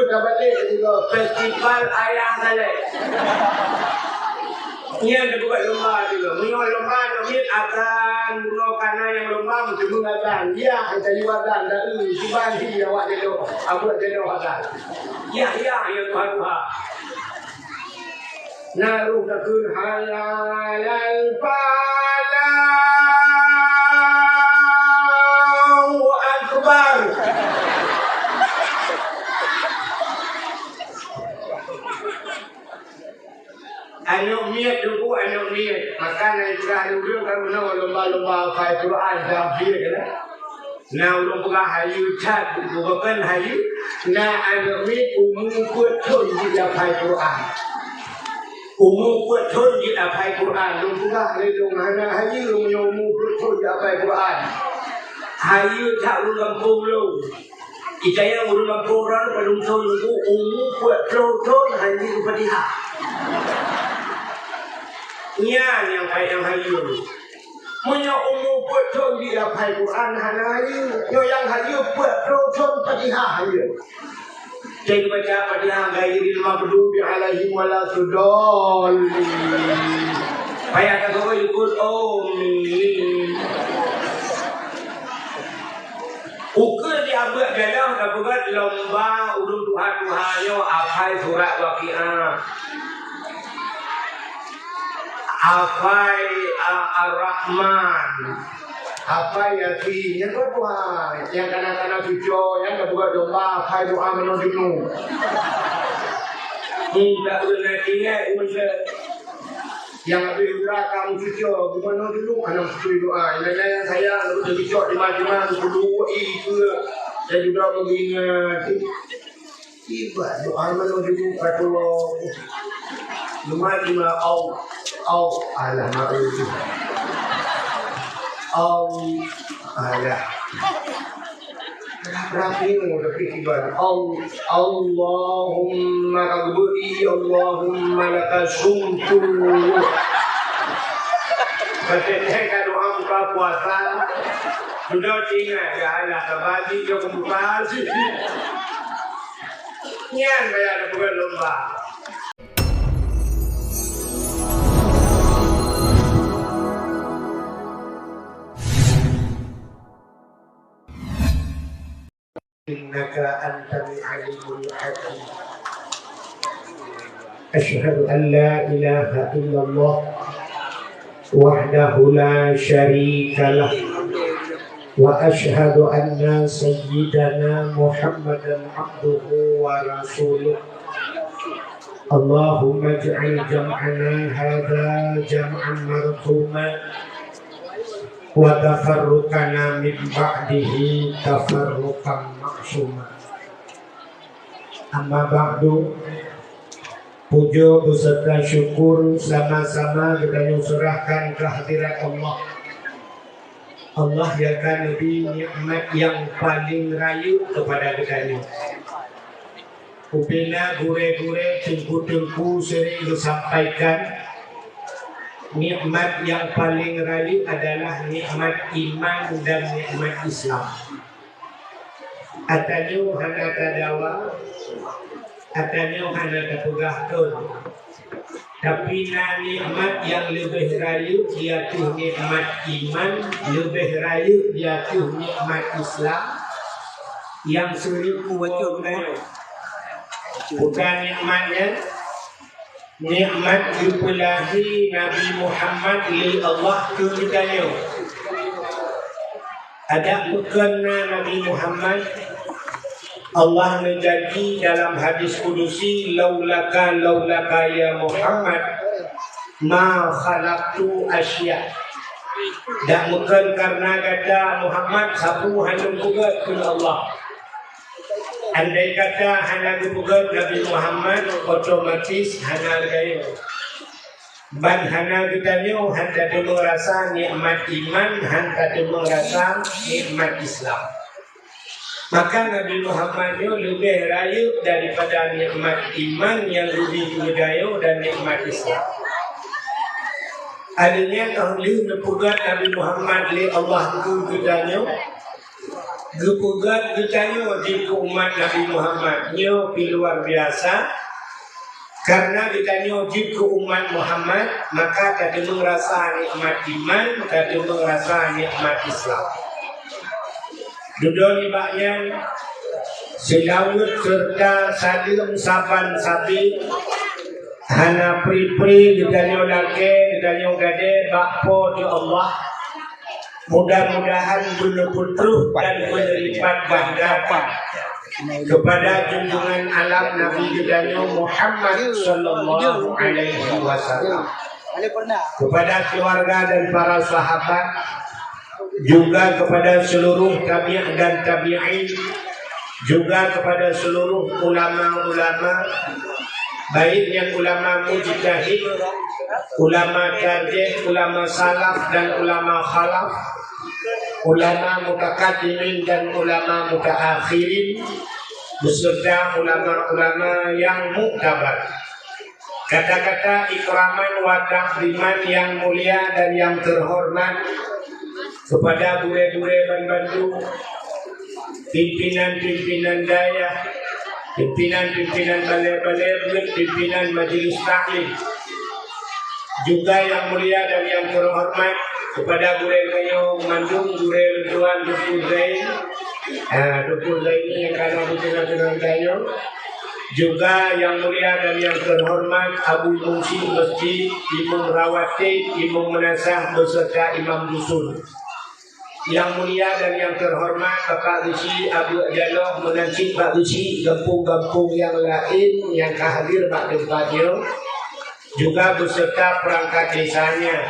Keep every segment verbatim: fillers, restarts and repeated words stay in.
Ka balek juga festival ayah galak. Nyan teupeugah lomba juga. Meunyoe lomba namiet akan bunoe kana nyang lomba meuteumé akan. Ya, tayue akan dah, eh, siban hi awak jadok. Abot jadok akan. Ya, ya, ya, Tuhan, Tuhan. Na roh takheun, "Hayya 'alal falah, Allahu Akbar." Aneuk miet, Teungku, aneuk miet. Maka na ipeugah lé ureueng ka meunoe lomba-lomba hafai Quran, tahfiz, kan? Na ulôn peugah hayeue that, bukan hayeue, na aneuk miet umu peuet thon jih hafai Quran. Umu peuet thon jih hafai Quran. Lôn peugah lé lôn hana hayeue meunyoe umu peuet thon jih hafai Quran. Hayeue that ureueng gampông lôn. Itanyong ureueng gampông droe padum thon, umu peuet ploh thon hana jeuet Fatihah. Nyan nyang payah hayeue. Meunyoe umu peuet thon jih hafai Quran hana hayeue, nyoe nyang hayeue peuet ploh thon Fatihah hayeue. Cit baca Fatihah ghairil maghdubi alaihim waladdallin. Payah tagoe likot, amin. Ukeue di abeuet galak tapeugah lomba ureueng tuha-tuha nyoe hafai surat Waqiah. Hafai, a, Ar-Rahman. Hafai Yasin. Nyang keudua, nyang kana-kana cucoe, nyang ka buka domba, hafai doa manoe junub. Minta ulôn ingat, ulôn nyang habéh umrah ka meucucoe, bukan manoe junub, hana meucucoe doa. Nyang laén sayang, lôn teucucoe di ma-di ma, kudu, i, ke, dan juga mengingat. Iba doa manoe junub ka tuwoe. Leumah lima au, au, alah, maaf. Au, alah. Rapi-rapi nyoe, tapi iba. Au, Allahumma aghbiri, Allahumma laka sumtu. Kata dia ka doa buka puasa. Sudah ingat, ya Allah, tabagi dia pembuka. Nyan payah tapeugah lomba. Innaka antal alimul hakim. Asyhadu an la ilaha illallah wahdahu la syarika lah. Wa asyhadu anna sayyidana Muhammadan abduhu wa rasuluh. Allahumma ij'al jam'ana hadza jam'an marhuma wa tafarruqana min ba'dihi tafarruqan ma'suma. Amma ba'du, pujoe beserta syukur sama-sama geutanyoe serahkan keu hadirat Allah. Allah nyang ka neubri nikmat nyang paleng rayeuk keupada geutanyoe. Ubena gurée-gurée, teungku-teungku sering geusampaikan, nikmat nyang paleng rayeuk adalah nikmat iman dan nikmat Islam. Ata nyoe hana tadawa, ata nyoe hana tapeugah thon. Tapi na nikmat nyang leubeh rayeuk di ateueh nikmat iman, leubeh rayeuk di ateueh nikmat Islam, nyang seurupa bukan nikmat nyan, nikmat geupeulahé Nabi Muhammad lé Allah keu geutanyoe. Adak bukon na Nabi Muhammad, Allah neujanji dalam hadis kudusi, "Laulaka, laulaka ya Muhammad, ma khalaqtu asya." Dak bukon karena gata Muhammad, sapeue hana peugét keu Allah. Andai kata hana geupeugét Nabi Muhammad, otomatis hana geutanyoe. Ban hana geutanyoe han tateumeung rasa nikmat iman, han tateumeung rasa nikmat Islam. Maka Nabi Muhammad nyoe leubeh rayeuk daripada nikmat iman nyang geubri keu geutanyoe dan nikmat Islam. Adanya toh lheueh neupeugét Nabi Muhammad lé Allah keu geutanyoe, Geupeugét geutanyoe jeuet keu umat Nabi Muhammad nyoe pih luar biasa. Karena geutanyoe jeuet keu umat Muhammad, maka tateumeung rasa nikmat iman, tateumeung rasa nikmat Islam. Dudoe nibak nyan, seulaweuet seureuta saleuem saban sabe hana pri-pri geutanyoe lakée, geutanyoe gadée bak Po teu Allah. Mudah-mudahan beuneuputroh dan beuneulipat ganda kepada junjungan alam Nabi geutanyoe Muhammad sallallahu alaihi wasallam, kepada keluarga dan para sahabat, juga kepada seluruh tabi' dan tabi'in, juga kepada seluruh ulama-ulama, baik nyan ulama mujtahid, ulama tarjih, ulama salaf dan ulama khalaf, ulama mutakaddimin dan ulama mutaakhirin, beserta ulama-ulama yang muktabar. Kata-kata ikraman wa takriman yang mulia dan yang terhormat kepada gurée-gurée banmandum, pimpinan-pimpinan dayah, pimpinan-pimpinan balée-balée, pimpinan majelis taklim, juga yang mulia dan yang terhormat kepada gurée gayueng mandum, gurée lôn tuan Teungku Zain, ah, Teungku Zain nyang ka na di tengah-tengah gayueng, juga yang mulia dan yang terhormat Abu Munshi Masjid, Imum Rawatib, Imum Meunasah beserta Imam Dusun. Yang mulia dan yang terhormat Bapak Geuchik Abu Jaloh meunan cit Pak Geuchik gampông-gampông nyang laén nyang ka hadir bak teumpat nyoe, juga beserta perangkat desanya.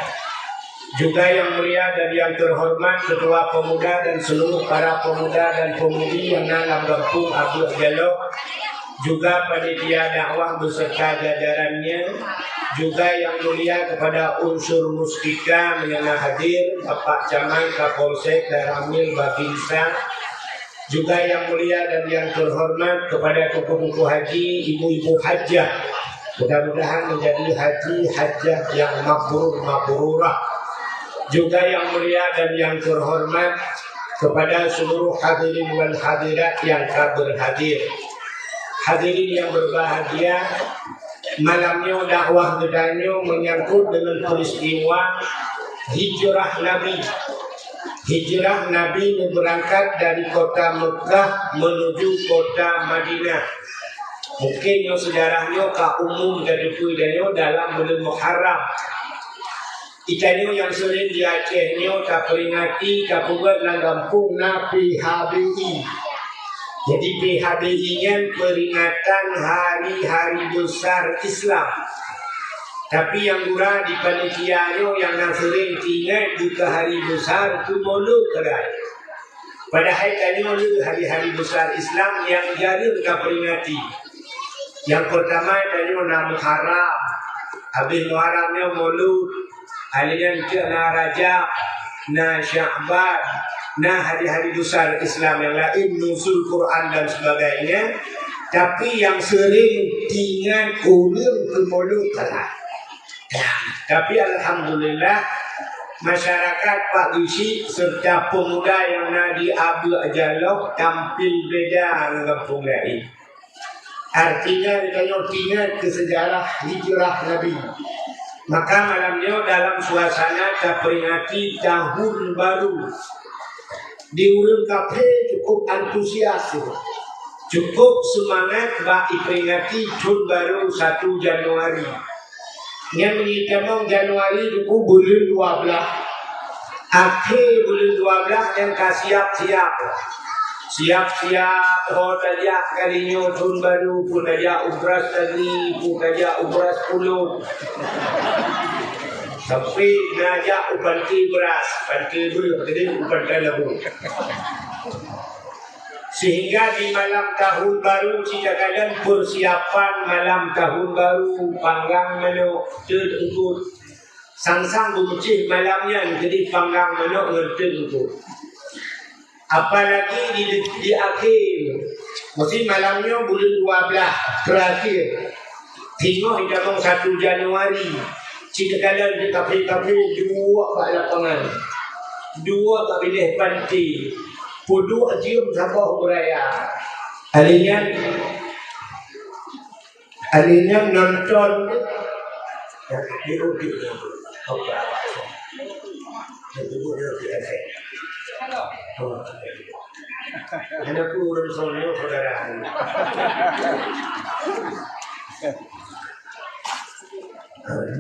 Juga yang mulia dan yang terhormat Ketua Pemuda dan seluruh para pemuda dan pemudi yang na lam gampông Abu Jaloh, juga panitia dakwah beserta jajarannya, juga yang mulia kepada unsur Muspika nyang na hadir, Bapak Camat, Kapolsek, Danramil, Babinsa, juga yang mulia dan yang terhormat kepada teungku-teungku haji, ibu-ibu hajah. Mudah-mudahan menjadi haji hajah yang mabrur mabrurah. Juga yang mulia dan yang terhormat kepada seluruh hadirin wal hadirat yang ka berhadir. Hadirin yang berbahagia, malam nyoe dakwah geutanyoe menyangkut dengan peristiwa hijrah Nabi. Hijrah Nabi berangkat dari kota Mekah menuju kota Madinah. Mungkin nyoe sejarah nyoe ka umum tateupeue tanyoe dalam buleuen Muharram. Geutanyoe nyang seuring di Aceh nyoe taperingati, tapeugét lam gampông na P H B I. Jadi P H B I nyan peringatan hari-hari besar Islam. Tapi nyang gura di panitia nyoe nyang na seuring teuingat di keu hari besar keu Maulud keudai. Padahai tanyoe le hari-hari besar Islam nyang jareueng taperingati. Nyang peurtama tanyoe na Muharram, habéh Muharram nyoe Maulud, lheuh nyan cit na Rajab, na Sya'ban, na hari-hari besar Islam nyang laén, Nuzul Quran dan sebagainya. Tapi nyang seuring teuingat ureueng keu Maulud keudai. Tapi alhamdulillah, masyarakat Pak Geuchik serta pemuda nyang na di Abeuk Jaloh tampil beda ngon gampông laén. Artinya, geutanyoe teuingat keu sejarah hijrah Nabi. Maka malam nyoe dalam suasana taperingati tahun baru, di ureueng kafé cukup antusias, cukup seumangat bak iperingati thon barô satu Januari. Nyan meunyoe tamong Januari, teungku, buleuen dua blaih. Akhé buleuen dua blaih nyan ka siap-siap. Siap-siap, ho tajak kali nyoe thon barô, peue tajak u Brastagi, peue tajak u Braspulut. Tapi na jak u panti bras, panti breuh, jadi u pantai labu. Sehingga di malam tahun baru, cit takalon persiapan malam tahun baru, panggang manok, teut eungkôt. Sang-sang beumeucéh malam nyan, jadi panggang manok ngon teut eungkôt. Apalagi di, di akhé, meusti malam nyoe buleuen dua blaih terakhir. Singoh itamong satu Januari, cit takalon di kafé-kafé duek bak lapangan, duek bak binéh panti. Peuduek jeuem saboh beuraya. Alèh nyan, alèh nyan nonton. Hana peue ureueng soe nyoe, saudara.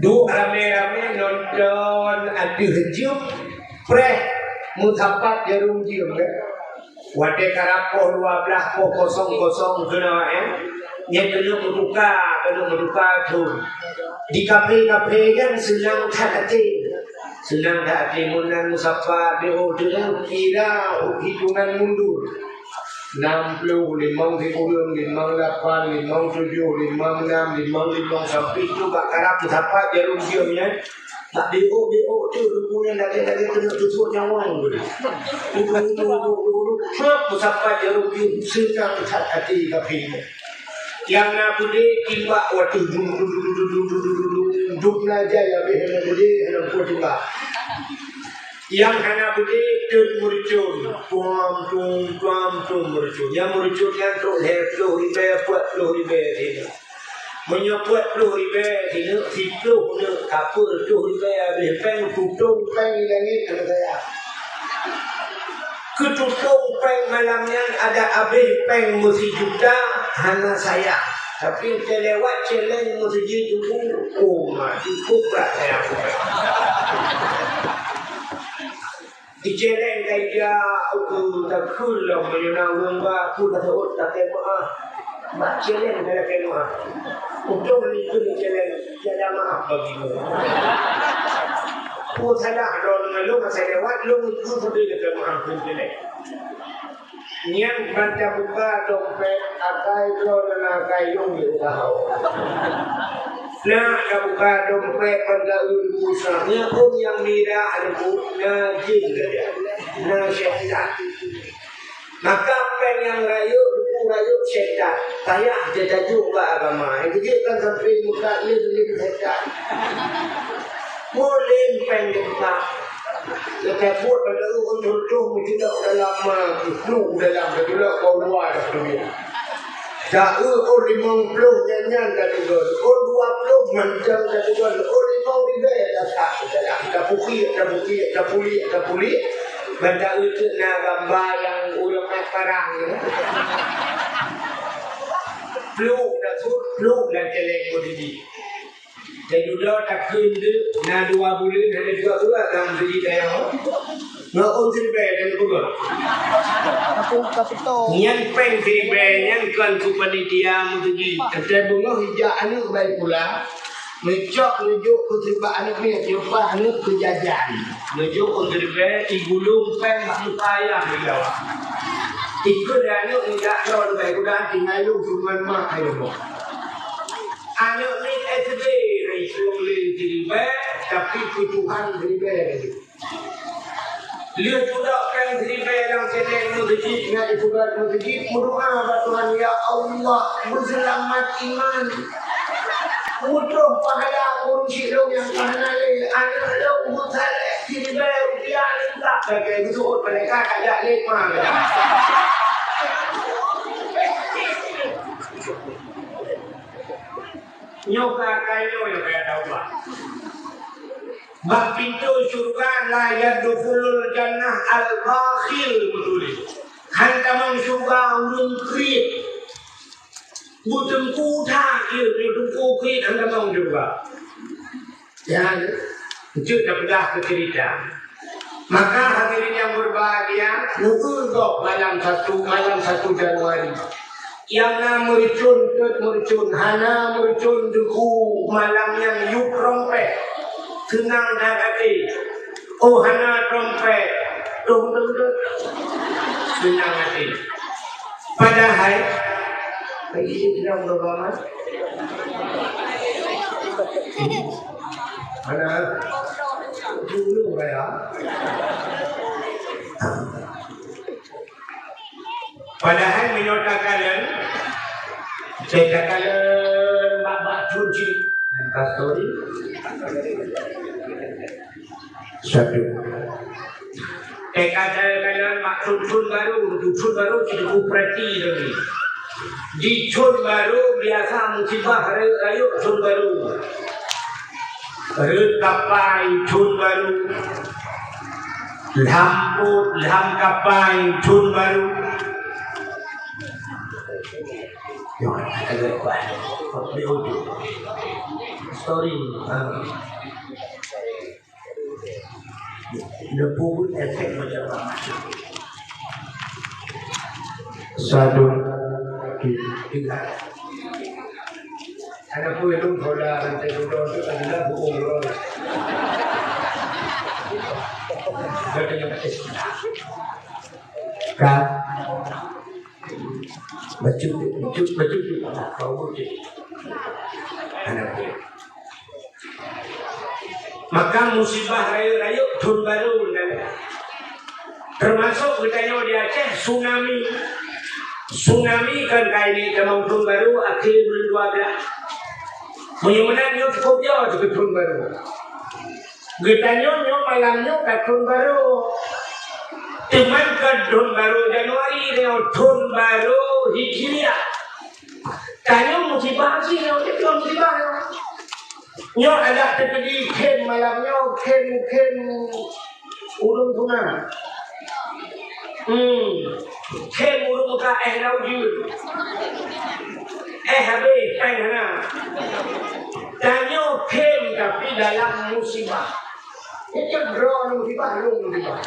Duek ramé-ramé nonton ateueh jeuem, preh meusapat jaroe jeuem, kan? Watèe karab poh dua blaih, poh kosong-kosong keunoe, eh, nyan keuneuk meutuka, keuneuk meutuka thon. Di kaphé-kaphé nyan seunang that até. Seunang that até meunan meusapat, di oh teuh kira hitungan mundur. Nam ploh, limong sikureueng, limong lapan, limong tujoh, limong nam, limong limong, sampai tu bak karab meusapat jaroe jeuem nyan. Bak diok-diok tu, rupanya lagèe-lagèe keuneuk tutuek nyawong tu. Udu, udu, udu, udu, udu. Trok meusapat jaroe jeuem, seunang that até kaphé nyan. Nyang na beudé timbak watèe dum, dum, dum, dum, dum, dum, dum, dum, dum, dum, na jai habéh hana beudé, hana peue timbak. Nyang hana beudé teun meurucon, tuam, tum, tuam, tum meurucon. Nyang meurucon nyan trok lhèe ploh ribèe, peuet ploh ribèe sineuk. Meunyoe peuet ploh ribèe sineuk, siploh neuk, ka peuet ploh ribèe habéh péng, tutong péng di langèt hana sayang. Keututong péng malam nyan adak habéh péng meusijuta hana sayang. Tapi teuh lewat cèlèng meuseujid tuboh, oh ma, cukup brat sayang. Di cèlèng ka ija, uku takheun lom meunyoe na ureueng ba, aku dah seuôt lakèe meu'ah. Bak cèlèng ka lakèe meu'ah. Untông likheun cèlèng, tiada maaf bagimu. Peue salah droeneuh ngon lôn, asai lewat lôn, uku seudeh lakèe meu'ah keu cèlèng. Nyan ban tabuka dompet, akai droe na akai lôn di usaha. Na tabuka dompet ban taeu pulsa. Nyan pun nyang mida teungku, na jin saja. Na syaitan. Maka péng nyang rayeuk, teungku, rayeuk syaitan. Payah teutajok bak agama. Nyang keujeuet kan sampai muka lé syaitan. Mulai péng dibuka. Gata buet bak dalam, contoh meucilok dalam ma, plu dalam, gata lok bak luwa dah dunia. Taeu oh limong ploh nyan-nyan gata gol, oh dua ploh mantong gata gol, oh limong ribèe tasak dalam, tapukiek, tapukiek, tapuliek, tapuliek. Ban taeu teuk na gamba nyang ureueng mat parang nyan. Plu dah sut, plu lam cèlèng meuseujid. Teududoe takheun deuk na dua buleuen hana jua-jua lam seuji dayah. Ngon ôn siribèe dan peugah. Aku ka seutôt. Nyan péng siribèe nyan kon keu panitia meuseujid. Teuntèe beungoh ijak aneuk bai pula. Neucok neujok keu siribèe aneuk miet, jeuet bak aneuk keu jajan. Neujok ôn siribèe, igulong péng bak muka ayah neujaweueb. Ikheun lé aneuk nijak lôn bai kuda tinggai lôn keu ngon mak ayah boh. Aneuk miet S D, hai suang lé siribèe, tapi keu Tuhan siribèe laju. Lheueh tudok péng siribèe lam cèlèng meuseujid, nyan ipubat meuseujid, meudoa bak Tuhan, "Ya Allah, beuseulamat iman. Meutroh pahala ureueng syik lôn nyang ka hana lé, aneuk lôn beusalèh siribèe rupiah leungkap lagèe geuseuôt malaikat, ka jak lé ma." Nyoe ka, ka nyoe nyang payah taubat. Bak pintoe syeuruga la yadkhulul jannah al-bakhil, meutuléh. Han tamong syeuruga ureueng kriet. Beuteungku that, ya, beuteungku kriet han tamong syeuruga. Ya, enteuk tapeugah keu ceurita. Maka hadirin yang berbahagia, neueu gob malam satu, malam satu Januari. Nyang na meureucon, teuk meureucon, hana meureucon teungku malam nyan yub trompet. Seunang that até. Oh, hana trompet. Dong, dong, dong. Seunang até. Padahai, lagi seunang berapa, Mas? Hana. Dulu, ya. Padahai meunyoe takalon, takalon bak-bak thon cit. Pastori. Satu. Takalon Thôn, thôn barô, thôn barô cit kupeurati lagèe. Di thôn barô biasa musibah rayeuk-rayeuk thôn barô. Rhot kapai thôn barô. Lam pôt, lam kapai thôn barô. Yo, ada kuah. Story. Ha. Leupubeuet efek macam mana? Sadong. Tiga. Ada pun itu kalau rantai gudang tu adalah buku gudang. Katanya batis. Kan? Bacut, bacut, bacut. Kau bacut. Ada pun. Maka musibah rayeuk-rayeuk thôn barô dan teumasok geutanyoe di Aceh tsunami. Tsunami kan ka ini tamong thôn barô akhé buleuen dua blah. Meunyoe meunan nyoe cukôp jauh keu thôn barô. Geutanyoe nyoe malam nyoe ka thôn barô. Teuma ka thôn barô Januari nyoe thôn barô Hijriah. Tanyoe musibah sih nyoe, nyoe musibah nyoe. Nyoe adak teukeudi khem malam nyoe, khem, khem ureueng tuna. Hmm. Khem ureueng muka eh lau jeuet. Eh habéh, péng hana. Tanyoe khem tapi dalam musibah. Itu droe musibah, lôn musibah.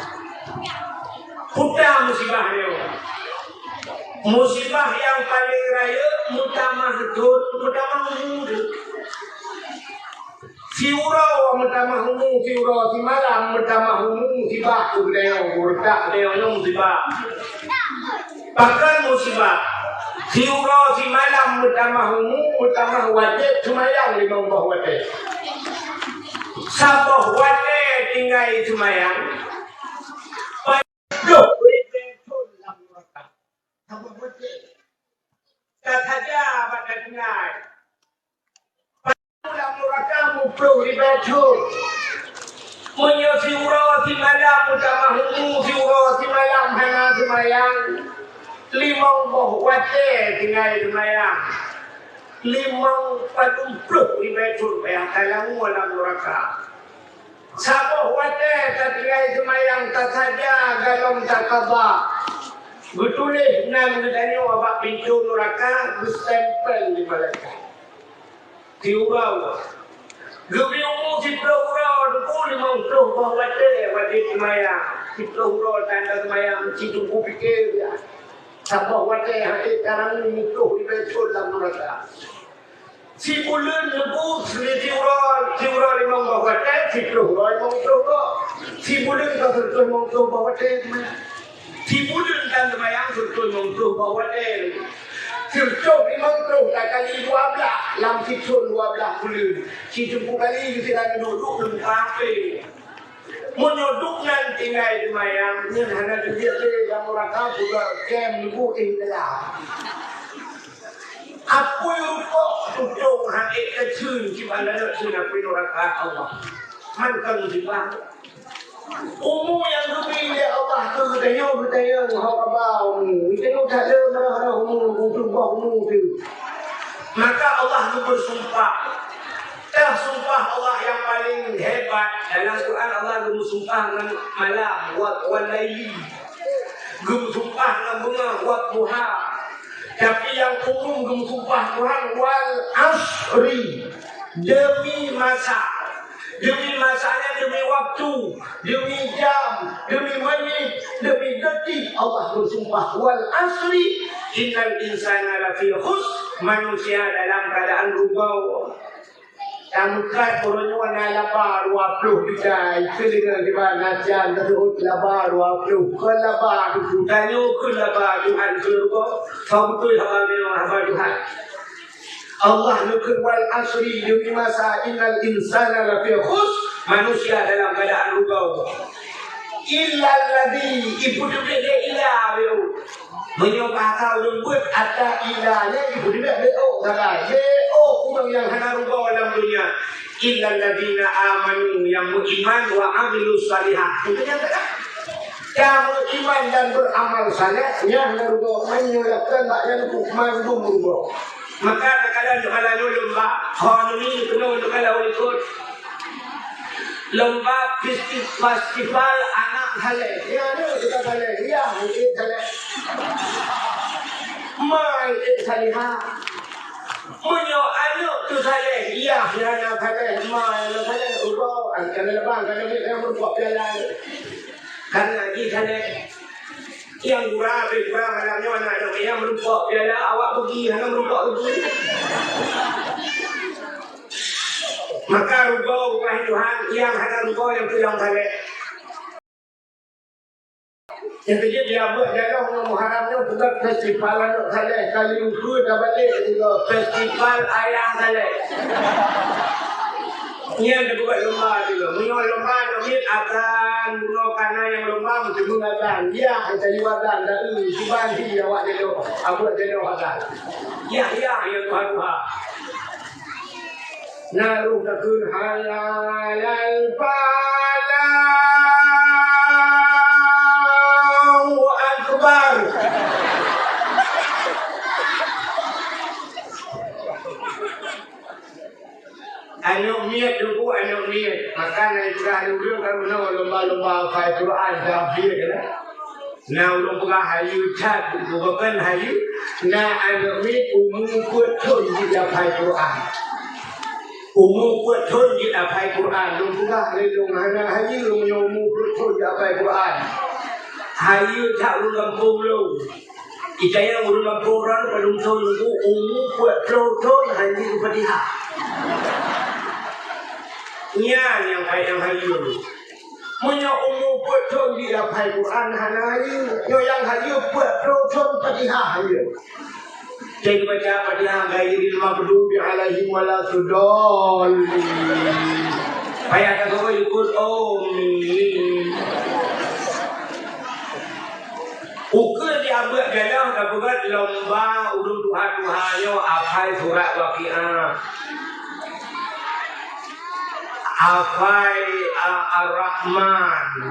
Kuta musibah nyoe. Musibah nyang paleng rayeuk meutamah thôn, meutamah umu. Siuroe meutamah umu, siuroe simalam meutamah umu, musibah tu geutanyoe, geuretak geutanyoe nyoe musibah. Pakon musibah? Siuroe simalam meutamah umu, meutamah wajéb seumayang limong boh watée. Saboh watée tinggai seumayang, ploh ribée thôn lam nuraka. Saboh watée. Ka saja bak tinggai. Lam nuraka muploh ribée thôn. Meunyoe siuroe simalam meutamah umu, siuroe simalam hana seumayang, limong boh watée tinggai seumayang, limong padum ploh ribée thôn payah talangue lam nuraka. Saboh watée tatinggai seumayang tasaja galom takaba. Geutuléh nan geutanyoe bak pintoe nuraka, geustempel di malaikat. Siuroe. Geubri umu siploh uroe, teupeu limong ploh boh watée, watée seumayang. Siploh uroe tanda seumayang, si teungku pike ya. Saboh watée hase tarangi muploh ribée thôn lam nuraka. Sibuleuen teupeu siuroe, siuroe limong boh watée, siploh uroe limong ploh boh. Sibuleuen ka seureutôh limong ploh boh watée seumayang. Sibuleuen tan seumayang seureutôh limong ploh boh watée. Seureutôh limong ploh takali dua blah, lam sithon dua blah buleuen. Siteumpeue kali geusinan duek-duek lam muka H P. Meunyoe duek nan tinggai seumayang, nyan hana teubiet lé lam nuraka, peugah kém leubeh éh dalam. Apui rukok tutong han ék teuceun, kiban aneuk seun apui nuraka Allah. Man kon musibah. Umu nyang geubri lé Allah keu geutanyoe, geutanyoe ho kaba umu. Geutanyoe that le meurah-rah umu, geutuboh umu teuh. Maka Allah geubeusumpah. Teuh sumpah Allah nyang paleng hebat. Dalam Quran Allah geumeusumpah ngon malam, wa, wal laili. Geumeusumpah ngon beungoh, wa duha. Tapi nyang umum geumeusumpah Tuhan, wal asri. Demi masa. Demi masa nyan demi waktu, demi jam, demi menit, demi detik Allah geusumpah, "Wal asri, innal insana lafi khusr," manusia dalam keadaan rugoe. Tameukat uroe nyoe na laba dua ploh juta, itu deungon kiban najan teusebut laba dua ploh, kon laba tuju tanyoe, kon laba Tuhan keu rugoe. Beutôi haba nyoe haba Tuhan. Allah neukheun, "Wal asri," demi masa, "innal insana lafi khusr," manusia dalam keadaan rugoe. Illal ladzi, ipeuteubiet lé illa beu. Meunyoe bahasa ureueng beuet, ata illa nyan ipeuteubiet beu sagai. Beu ureueng nyang hana rugoe lam donya. Illal ladzina amanu, nyang meuiman, wa amilus shalihat. Itu nyata kan? Kamoe iman dan beuramal saleh, nyan rugoe. Meunyoe lakukan bak nyan, mandum rugoe. Maka takalon neukalon lôn bak, ho neumi keunoe neukalon likot. Lomba festi-, festival anak saleh. Ya, ada kita saleh. Ya, itu saleh. Mai itu salihah. Meunyoe aneuk tu saleh, ya, ya, anak saleh. Mai anak saleh. Uroe, kan leubang, kan leubang, kan leubang, piala. Kan lagi saleh. Nyang gura, pih gura malam nyoe aneuk-aneuk nyang meurumpok piala, awak beugi, hana meurumpok beugi. Maka rugoe, rugoe Tuhan, nyang hana rugoe nyang tulông saleh. Nyang keujeuet di abeuet jaloh ngon Muharram nyoe peugah festival aneuk saleh, kali ukeue tabalek juga festival ayah saleh. Nyan tapeugah lomba juga. Meunyoe lomba nyoe miet akan bunoe kana nyang lomba meuteumé akan. Ya, tadi akan, dah, eh, cuba di awak jaloh, abeuet jaloh akan. Ya, ya, ya, Tuhan, Tuhan. Na roh takheun, "Hayya 'alal falah, Allahu Akbar." Aneuk miet, Teungku, aneuk miet. Maka na ipeugah lé ureueng kan meunoe lomba-lomba hafai Quran, tahfiz, kan? Na ulôn peugah hayeue that, bukan hayeue. Na aneuk miet umu peuet thon jih hafai Quran. Umu peuet thon jih hafai Quran. Lôn peugah lé lôn hana hayeue meunyoe umu peuet thon jih hafai Quran. Hayeue that ureueng gampông lôn. Ita nyang ureueng gampông droe padum thon nunggu umu peuet ploh thon hana jiteupeue Fatihah. Nyan nyang payah nyang hayeue. Meunyoe umu peuet thon jih hafai Quran hana hayeue, nyoe nyang hayeue peuet ploh thon Fatihah hayeue. Cai baca Fatihah ghairil maghdubi alaihim waladdallin. Payah tagoe ikut amin. Ukeue di abeuet jaloh tapeugah lomba ureueng tuha-tuha nyoe hafai surat Waqiah. Hafai, a, Ar-Rahman.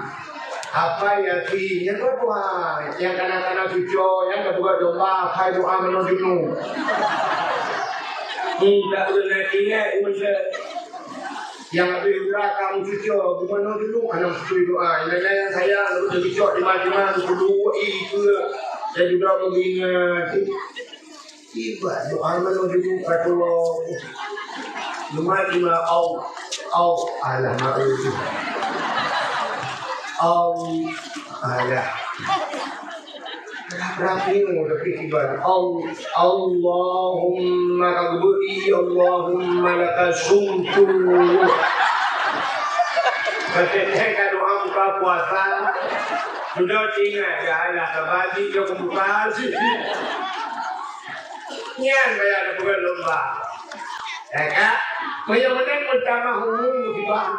Hafai Yasin. Nyang keudua, nyang kana-kana cucoe, nyang keudua lomba hafai doa meunoe junub. Hmm, tak pernah ingat, nyang habéh uroe ka meucucoe, geumeunyoe dulu aneuk cucoe doa. Inan nyang sayang, lalu teucok di ma-di ma, geupeudua ie, ikeu, dan juga meubina. Iba doa meunoe dulu ka tuwoe. Di ma-di ma, au, au, alah, mak, au, alah. Rapi-rapi nyoe, tapi kiban. Al-, Allahumma ka geubeuet ie, Allahumma laka sumtu. Patéh ka doa buka puasa. Sudah tinggai, ya Allah, tabagi dia pembuka. Nyan, bayar dah pegang lomba. Ya, Kak? Meunyoe meunan meutamah umur, kiban.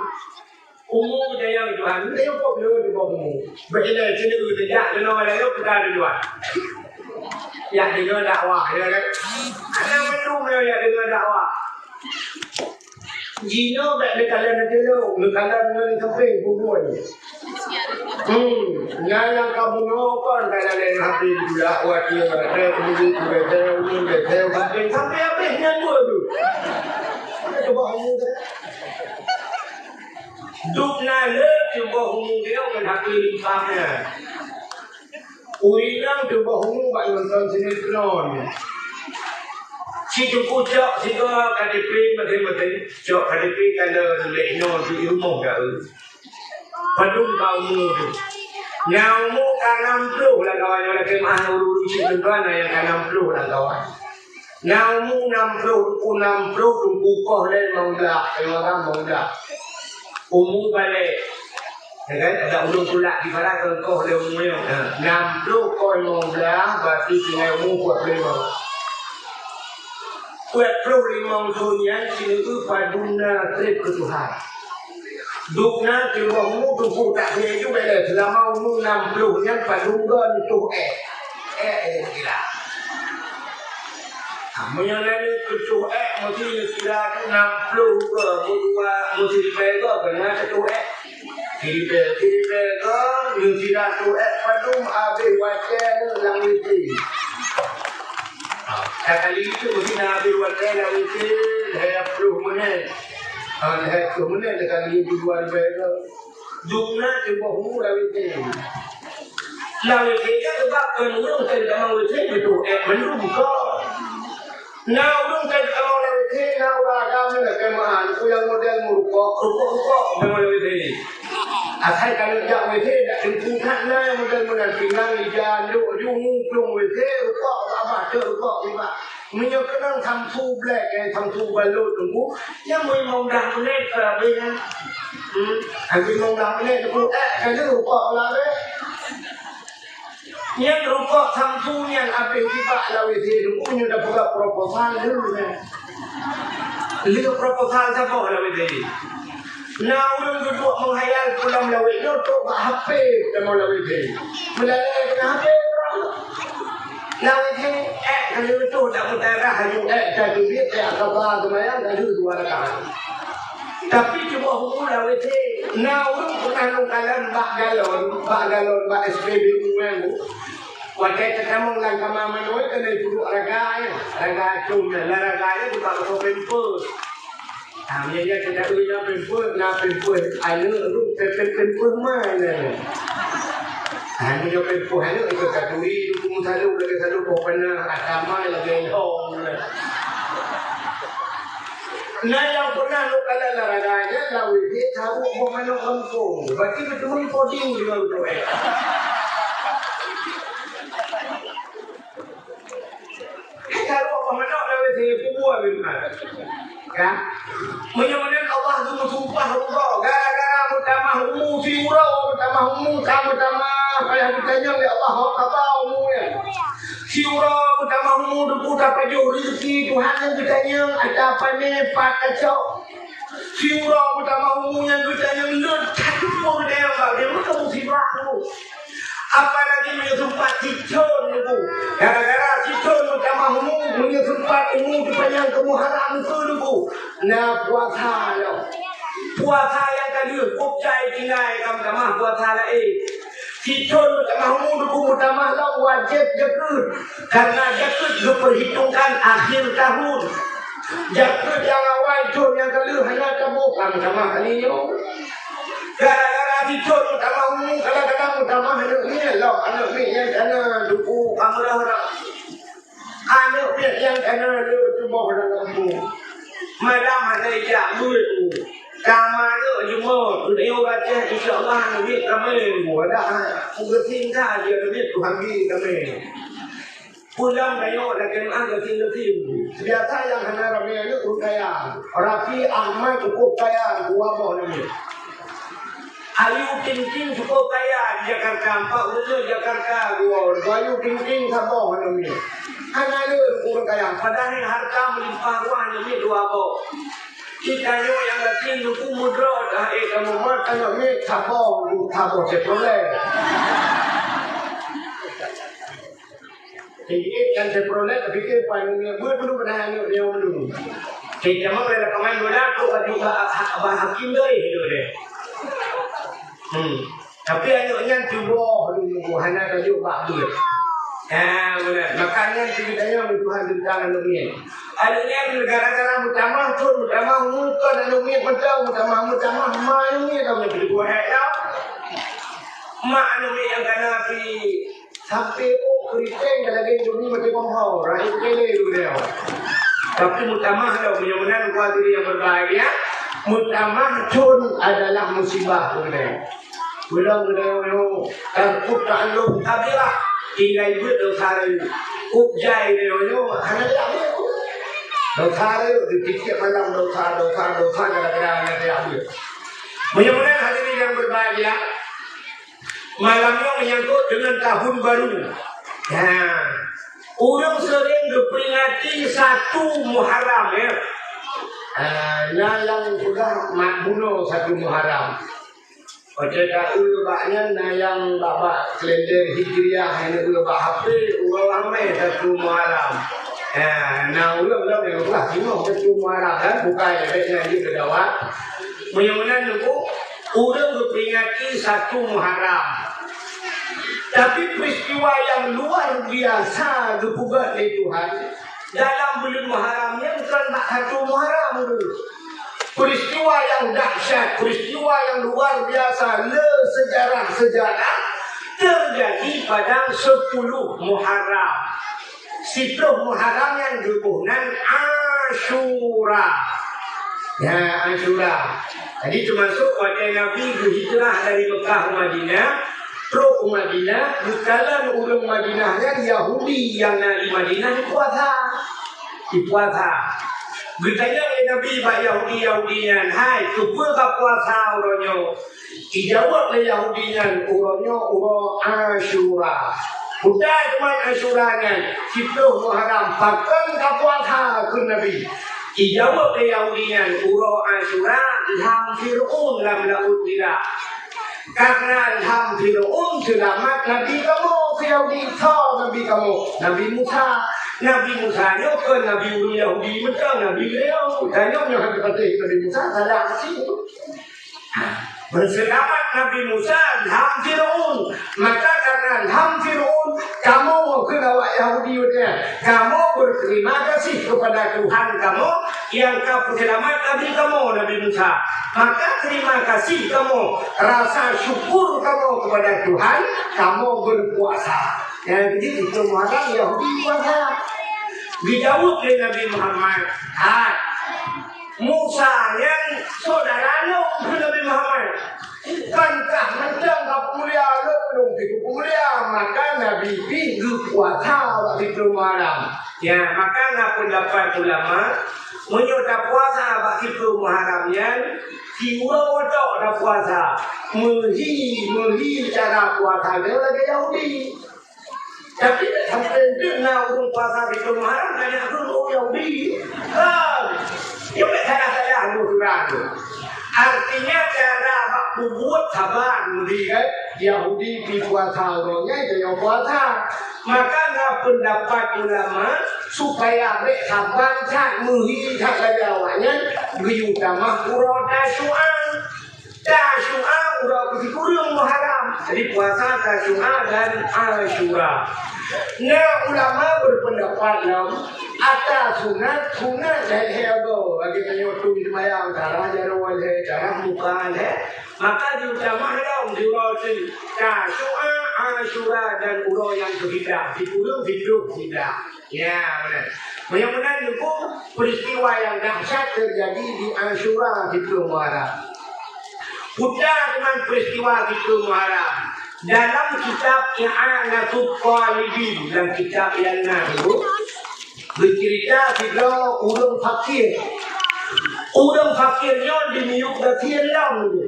Umu geutanyoe Tuhan, nyoe kok bloe teuboh umu. Bèk ilèe keuneuk geujak keunoe lam nyoe peugah tujuan. Jak deungoe dakwah, ya kan? Hana mandum nyoe jak deungoe dakwah. Jinoe bèk neukalon ateueh lôn, neukalon ngon sampéng kubur. Hmm, nyan nyang ka bunoe kon ka lalèe hati ditulak, wah, dia, dia, dia, dia, dia, dia, dia, sampéng habéh nyan dua tu. Cuba umu tu. Dubna le teuboh umu nyoe ngon hapé limpah nyan. Ureueng inong teuboh umu bak nonton sinetron. Si Teungku cok sigoe K T P maséng-maséng, cok K T P ka le tuléh inoe di rumoh dah. Padum ka umu tu. Nyang umu ka nam ploh lam kawan nyoe lakèe meu'ah ureueng cit tuan-tuan nyang ka nam ploh lam kawan. Nyang umu nam ploh, u nam ploh, teungku koh lé limong blah, limong blah. Umu balek. Ya kan? Ada ulôn tulak di barat, koh lé umu nyoe. Ha, nam ploh koh limong blah, berarti tinggai umu peuet ploh limong. Peuet ploh limong thon nyan, sineuk padum na trép keu Tuhan. Dubna teuboh umu teupeu tak keu laju bèk lé, seulama umu nam ploh nyan padum goe neutoh èk. Èk, èk, gila. Ha, meunyoe lé neutoh èk, meusti neukira nam ploh goe, meudua, meusti limong goe, keunan teutoh èk. Siribèe, siribèe kon, nyoe sira tu ék padum abéh watèe lam W C. Ha, sakali tu meusti na abéh watèe lam W C, lhèe ploh meunèt. Ha, lhèe ploh meunèt sakali tu dua ribèe kon. Dum na teuboh hu lam W C. Lam W C nyan sebab kon ureueng teuka lam W C beutôi ék mandum kon. Na ureueng ka jitamong lam W C, na ureueng agam nyan lakèe meu'ah, peue nyang model meurukok, rukok-rukok tamong lam W C. Asai ka lheueh jak W C, dak teungku that na nyang model meunan, pinggan ija, anduk aju, muplong W C, rukok bak babah, cok rukok nibak. Meunyoe keunong samsu black, eh, samsu balot teungku, nyan meulimong blah menit ka habéh nyan. Hmm, habéh limong blah menit teungku, eh, ka lheueh rukok lam W C. Nyan rukok samsu nyan abéh jibak lam W C teungku, nyoe tapeugah proposal lheueh nyan. Lheueh proposal saboh lam W C. Na ureueng duduek meuhayal pulang lawét nyoe trok bak H P tamong lam W C. Meulalèe keunan H P lam W C, ék ka lheueh toh dak meutarah, haju ék ka teubiet, ék kaba seumayang ka lheueh dua rakaat. Tapi cuba huköm lam W C, na ureueng peunah lôn kalon bak galon, bak galon, bak S P B U nyan, Bu. Watèe teutamong lam kama manoe, keuneuk peuduek raga nyan, raga acong nyan, lam raga nyan teuka pasoe pampers. Ha, meunyo nyan teuka eu nyan pampers, na pampers aneuk tu, pampers, pampers ma nyan. Ha, meunyo pampers aneuk, itu taturi, itu meusalôk, lagèe salôk poh panah, atama lagèe lhong. Na nyang peunah lôn kalon lam raga nyan, lam W C taruek boh manok gampông. Berarti beutôi poding deungon beutôi. Taruek boh manok lam W C, peue buet beutôi. Ka? Meunyoe meunan Allah geumeusumpah rugoe, gara-gara meutamah umu siuroe, meutamah umu ka meutamah, payah geutanyong lé Allah, ho kaba umu nyan. Siuroe meutamah umu teungku tapajoh rezeki Tuhan nyang geutanyong ata pané pat kacok. Siuroe meutamah umu nyang geutanyong lôn that teupeu geutanyong bak lôn, meuka musibah teungku. Apalagi meunyoe seumpat sithon teungku. Gara-gara sithon meutamah umu, meunyoe seumpat umu teupanyang keu Muharram keu teungku. Na puasa lom. Puasa nyang ka lheueh, kôb cai tinggai ka meutamah puasa laén. Sithon meutamah umu teungku meutamah lom wajéb jakeuet, karena jakeuet geuperhitungkan akhir tahun. Jakeuet nyang awai thon nyang ka lheueh hana taboh ka meutamah kali nyoe. Gara-gara sithon meutamah umu kadang-kadang meutamah aneuk miet lom, aneuk miet nyang kana teungku ka meurah-rah. Aneuk miet nyang kana le tuboh lam gampông. Malam hana ijak beuet. Kama aneuk jumôt, geutanyoe gaséh, insya Allah aneuk miet ramé. Wadah, meugeusing ka jih aneuk miet Tuhan bri ramé. Pulang tanyoe lakèe meu'ah gasing-gasing. Biasa nyang hana ramé aneuk ureueng kaya. Raffi Ahmad cukup kaya, dua boh aneuk miet. Ayu Ting Ting cukup kaya di Jakarta, empat gubernur Jakarta, dua orang. Ayu Ting Ting saboh aneuk miet. Hana le ureueng kaya, padahai harta meulimpah ruah aneuk miet dua boh. Di tanyoe nyang gasien teungku meudroe, dah ék kamoe mat aneuk miet saboh, saboh Chevrolet. Jadi, kan Chevrolet, tapi ke pan ni, buat dulu pernah aneuk dia dulu. Jadi, zaman ada pemain bola, tu baju ba-, ha-, ba-, hakim tu, eh, tu dia. Hmm. Tapi aneuk nyan tuboh dulu, hana tajuk bak beuet. Ha, beuna. Maka nyan ceurita nyan Tuhan teuntang aneuk miet. Aneuk nyan gara-gara meutamah thon, meutamah umu, kon aneuk miet mantong, meutamah, meutamah ma aneuk miet, kamoe peuduek hek tau. Mak aneuk miet nyang kana pi Sampai oh keuriteng ka lagèe Indomie maté kompor, rayeuk kele tu dia. Tapi meutamah lom, meunyoe meunan, hadirin yang berbahagia, meutamah thon adalah musibah tu dia. Ulang dia nyoe, takut ta'alluq kabirah, tinggai buet dosa rayeuk. Kok jai dia nyoe, hana dia buet. Dosa rayeuk, di tiep malam dosa, dosa, dosa, gara-gara hana dia buet. Meunyoe meunan, hadirin yang berbahagia, malam nyoe menyangkut dengan tahun baru. Ya. Ureueng sering geuperingati satu Muharram, ya. Ah, na nyang peugah mat bunoe satu Muharram. Watèe taeu bak nyan, na nyang bak, bak kalender Hijriah, na nyang bak H P, uroe ramè satu Muharram. Ya, na ureueng-ureueng nyang peugah singoh satu Muharram, kan? Bukai bèk nyan jeuet keu dawat. Meunyoe meunan, Teungku, Ureuëng geuperingati satu Muharram. Tapi peristiwa nyang luar biasa geupeugah lé Tuhan dalam buleuen Muharram nyan kon bak satu Muharram tu. Peristiwa nyang dahsyat, peristiwa nyang luar biasa le sejarah-sejarah terjadi pada sepuluh Muharram. Siplôh Muharram nyan geuboh nan Asyura. Ya, Asyura. Jadi, teumasuk watée Nabi geuhijrah dari Mekah u Madinah, trok u Madinah, geukalon ureuëng Madinah nyan Yahudi nyang na di Madinah dipuasa. Dipuasa. Geutanyong lé Nabi bak Yahudi-Yahudi nyan, "Hai, keupeue kapuasa uroe nyoe?" Ijaweueb lé Yahudi nyan, "Uroe nyoe uroe Asyura." Peue teuma Asyura nyan? Siplôh Muharram. "Pakon kapuasa?" kheun Nabi. Ijaweueb lé Yahudi nyan, "Uroe Asyura lham Fir'aun lam laôt Hira." Karena lham Fir'aun seulamat nabi kamoe, kheun Yahudi. Soe nabi kamoe? Nabi Musa. Nabi Musa nyoe kon nabi ureuëng Yahudi mantong, nabi Fir'aun. Tanyoe nyoe hana patéh Nabi Musa, salah asie. Meuseulamat Nabi Musa lham Fir'aun. Maka karena lham Fir'aun, kamoe, kheun awak Yahudi nyan, kamoe berterima kasih kepada Tuhan kamoe nyang ka peuseulamat Nabi kamoe, Nabi Musa. Maka terima kasih kamoe, rasa syukur kamoe kepada Tuhan, kamoe berpuasa. Nyang jadi itu Muharram Yahudi puasa. Dijaweueb lé Nabi Muhammad, "Hai, Musa nyan syedara lôn," kheun Nabi Muhammad. "Kan kah mantong ka peumulia lôn, lôn pih peumulia." Maka Nabi pih geupuasa bak siplôh Muharram. Ya, maka na peundapat ulama, meunyoe tapuasa bak siplôh Muharram nyan, siuroe tok tapuasa. Meuhi, meuhi cara puasa lagée Yahudi. Tapi sampai deuk na ureuëng puasa siplôh Muharram, tanya tu ureuëng Yahudi. Kan? Nyoe bèk salah-salah lôn surah tu. Artinya cara bak peubuet saban Yahudi kan? Yahudi pih puasa uroe nyan, tanyoe puasa. Maka na peundapat ulama supaya bèk saban that, meuhi that lagée awaknyan, geuyue tamah uroe Tasyu'a. Tasyu'a uroe keusikureueng Muharram. Jadi puasa Tasyu'a dan Asyura. Na ulama berpendapat lom, ata sunat, sunat lhèe-lhèe uroe. Lagée tanyoe tu seumayang, darah jaroe lhèe, darah muka lhèe. Maka jitamah lom di uroe tu Tasyu'a, Asyura dan uroe nyang keusiplôh, sikureueng siplôh siplôh. Ya, meunan. Meunyoe meunan, Teungku, peristiwa nyang dahsyat teujadi di Asyura siplôh Muharram. Peue teuma peristiwa siplôh Muharram? Dalam kitab I'anatut Thalibin, dalam kitab nyang na, Teungku, geuceurita sidroe ureuëng fakir. Ureuëng fakir nyoe dimiyueb gasien lom, Teungku.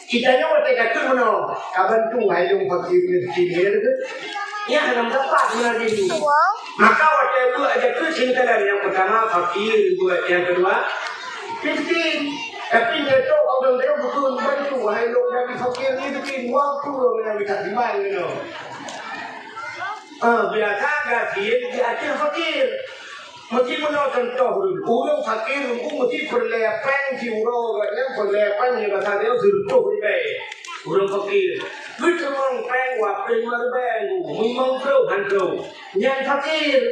Geutanyoe watée takheun meunoe, ka bantu hai lôn fakir miskin, ya, beutôi? Nyan hana meudapat meunan jih. Maka watée buet aja keu singkatan, nyang peurtama fakir, buet nyang keudua miskin. Tapi nyoe tok ureuëng teuh bukon bantu hai lôn dari fakir miskin, waktu lôn nyang bisa diban nyoe. Ah, biasa gasien di ateueh fakir. Meusti meunoe contoh ulôn. Ureuëng fakir Teungku meusti peureulée péng siuroe, gobnyan peureulée péng nyang basa nyoe sireutôh ribée. Ureuëng fakir. Geuteumeung péng wapéh limong ribée, limong ploh han troh. Nyan fakir.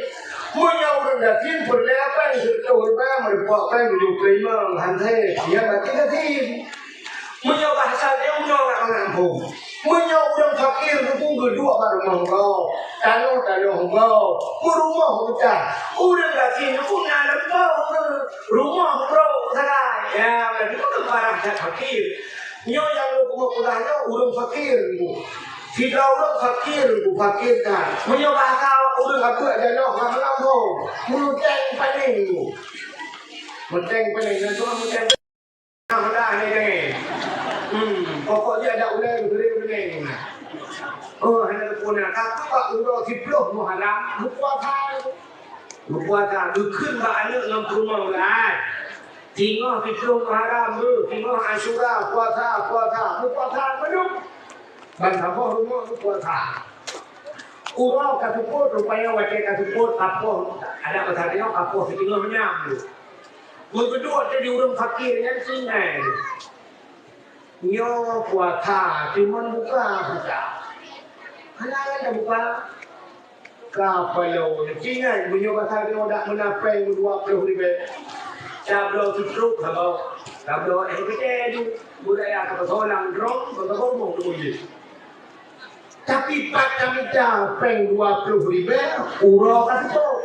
Meunyoe ureuëng gasien peureulée péng sireutôh ribée, meurumpok péng tujoh ploh limong, han troh. Nyan berarti gasien. Meunyoe bahasa lé uroe ureuëng gampông, meunyoe ureuëng fakir Teungku geuduek bak rumoh gob, tanoh-tanoh gob, meurumoh meucah, ureuëng gasien Teungku na leumpah rumoh brok sagai. Ya, berarti kan parah that fakir. Nyoe nyang lôn keumeung peugah nyoe ureuëng fakir Teungku. Sidroe ureuëng fakir Teungku, fakir that. Meunyoe bahasa ureuëng abeuek janoh ngon lambong, meuteng panéng Teungku. Meuteng panéng, nyan cuma meuteng. Nah, dah ni, ni. Hmm, pokok jih ada ulèe geuteurim keuning. Oh, hana teupeu na. Tapi bak uroe siplôh Muharram, geupuasa. Geupuasa, geukheun bak aneuk ngon peurumoh, "Hai, singoh siplôh Muharram, beuh, singoh Asyura, puasa, puasa." Geupuasa, meunyoe ban saboh rumoh geupuasa. Uroe ka seupôt, rupanya watèe ka seupôt, kapoh, adat basa tanyoe kapoh siteungoh nyam. Meugeuduek teuh di ureueng fakir nyan singai. Nyoe puasa, cuma buka, buka. Hana lagée buka. Ka paloe, ingat meunyoe basa nyoe dak meunan péng dua ploh ribée. Tabloe tutup saboh, tabloe éh geude tu. Budaya ka peusoe lam droe, ka peusoe rumoh tu. Tapi pat tamita péng dua ploh ribée, uroe ka tutup.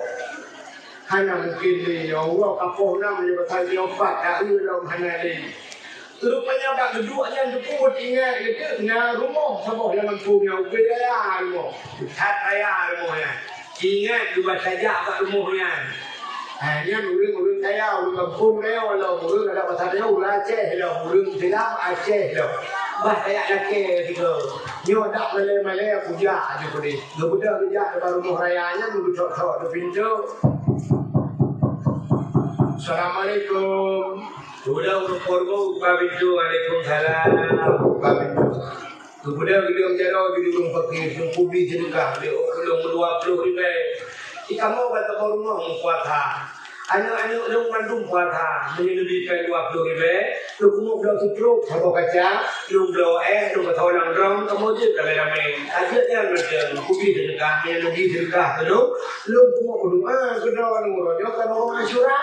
Hana mungkin lé nyoe, uroe ka poh nam lé, basa nyoe pat ka eu lom hana lé. Rupanya bak geuduek nyan teupeubuet ingat geuteuk na rumoh saboh lam gampông nyan, ubé raya rumoh. That raya rumoh nyan. Ingat geuba tajak bak rumoh nyan. Ha, nyan ureueng-ureueng kaya, ureueng gampông kaya lom, ureueng adak basa kaya, ureueng Aceh lom, ureueng Islam Aceh lom. Bah tajak lakée sigoe. Nyoe dak malée-malée kujak aju keudeh. Geubeudôh geujak bak rumoh raya nyan, geucok-cok di pintoe. Assalamualaikum. Udah ureueng Purbo buka pintu, "Waalaikumsalam." Buka pintu. Kemudian beliau jalan jadi ureueng fakir, seukubi sedekah, beliau ulông dua puluh ribèe. Di kamoe ka saboh rumoh meupuasa. Aneuk-aneuk lôn mandum puasa, meunyoe leubeh pai dua puluh ribèe, lôn keuneuk bloe sitrok saboh kaca, lôn bloe éh, lôn geutoe lam drom, kamoe jeuet ramé-ramé. Ka jeuet nyan mantong, kubi sedekah, meunyoe leubeh sedekah keunoe, lôn keuneuk meudoa keudroe nyoe, uroe nyoe kan uroe Asyura.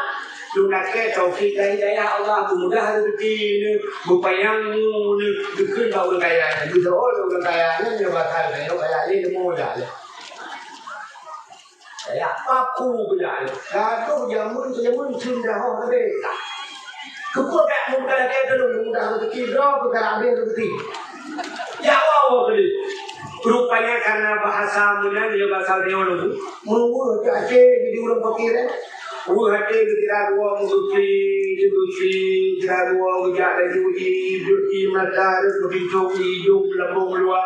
Lôn lakèe taufik dan hidayah Allah, beumudah rezeki neuh, beupanyang umur neuh, geukheun bak ureueng kaya nyan. Geuseuôt lé ureueng kaya nyan, nyoe bakal nyoe kaya lé, leumo jak lé. Kaya paku beujak lé. Gadoh jameun keu jameun cundah oh leubeh. Keupeue bèk meumudah lakèe keu lôn, meumudah rezeki droe keu ka habéh rezeki. Ya Allah, Allah tadi. Rupanya karena bahasa meunan, ya bahasa nyoe lôn. Meuweuh até di ureueng fakir, eh. Weuh até geutira dua meugeukli, geukli, geutira dua geujak laju i, i, i mata, geubintong i idong, lambong luwa.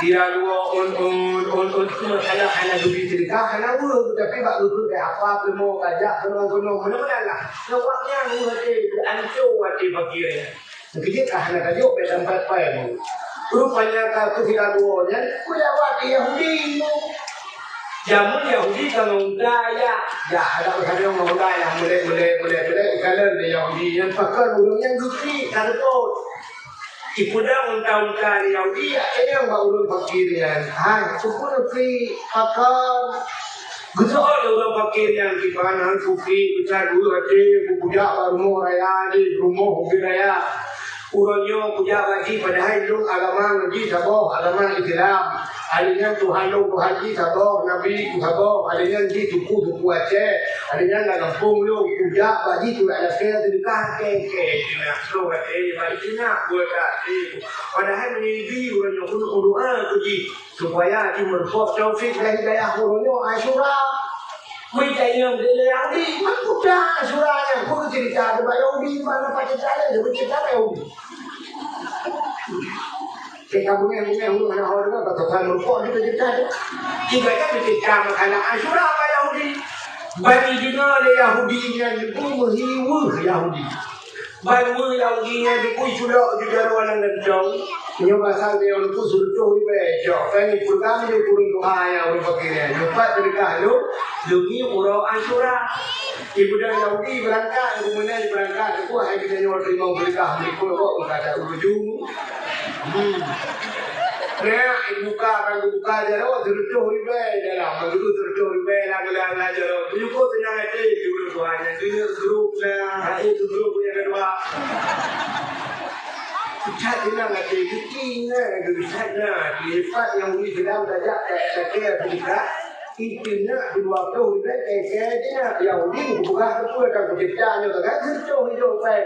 Tira dua on, on, on, on, tu masalah hana geubri sedekah, hana weuh, tapi bak geukheun apa leumo kajak keunoe-keunoe, meunan-meunan lah. Ngon awak nyan weuh até, ancô até fakir nyan. Keujeuet ka hana tajok bak teumpat pai mu. Rupanya ka keuhila dua nyan, kuliawat Yahudi mu. Jameun Yahudi ka ngon unta, ya. Ya, ada ureueng ngon unta, ya, mulai, mulai, mulai, mulai, ikalon lé Yahudi nyan, pakon ureueng nyan geuklik, ka reupot. Ipeudong unta-unta lé Yahudi, ya, keunong bak ureueng fakir nyan. Hai, keupeue geuklik, pakon? Geuseuôt lé ureueng fakir nyan, "Kiban han kupi, geucalui até, kujak bak rumoh raya jih, rumoh ubé raya. Uroe nyoe kujak bak jih, padahai lôn agama jih saboh, agama Islam. Akhé nyan Tuhan lôn, Tuhan jih saboh, Nabi jih saboh, akhé nyan jih suku-suku Aceh, akhé nyan lam gampông lôn, kujak bak jih, kujak lakèe sedekah, kèe-kèe jih na, lôn até bak jih na, buet até. Padahai meunyoe jih, uroe nyoe keuneuk meudoa keu jih." Supaya jih meurumpok taufik dan hidayah uroe nyoe Asyura. Meuitanyong lé Yahudi, "Man kuta Asyura nyan?" Peue ceurita bak Yahudi, mana pakai cara dia bercerita bak Yahudi. Kita bungeng-bungeng ureueng hana ho deungoe, kata Tuhan meurumpok kita cerita tu. Ibarat bercerita makanan Asyura bak Yahudi. Bani deungoe lé Yahudi nyan, meuhiweuh Yahudi. Ban weueh Yahudi nyan dibui culok ju jaroe lam gantong. Nyoe pasal nyoe Teungku seureutôh ribèe cok. Kan peugah lé ureueng tuha nyan, ureueng fakir nyan. Nyoe pat teudeukah lôn, lôn ngieng uroe Asyura. Ibuda Yahudi beurangkat, geumeunai beurangkat. Teungku hai geutanyoe teurimong seudeukah meurikot kok, meukadak ujong. Hmm. Nyak, ibuka, ban geubuka jaroe, seureutôh ribèe dalam. Ban geuduek seureutôh ribèe lam, lam, lam jaroe. Meunyoe kok seunang até, di ureueng tuha nyan. Keuneuk grup na, hai grup nyang keudua. That inong até geuti na, geuchat na, di lipat nyang uli sedang tajak, eh, sakét, sedekah. Itu na, dua ploh ribèe, eh, eh, dia, Yahudi, buka keupeu, ka kucipta nyoe, kan, seureutôh hidup, eh.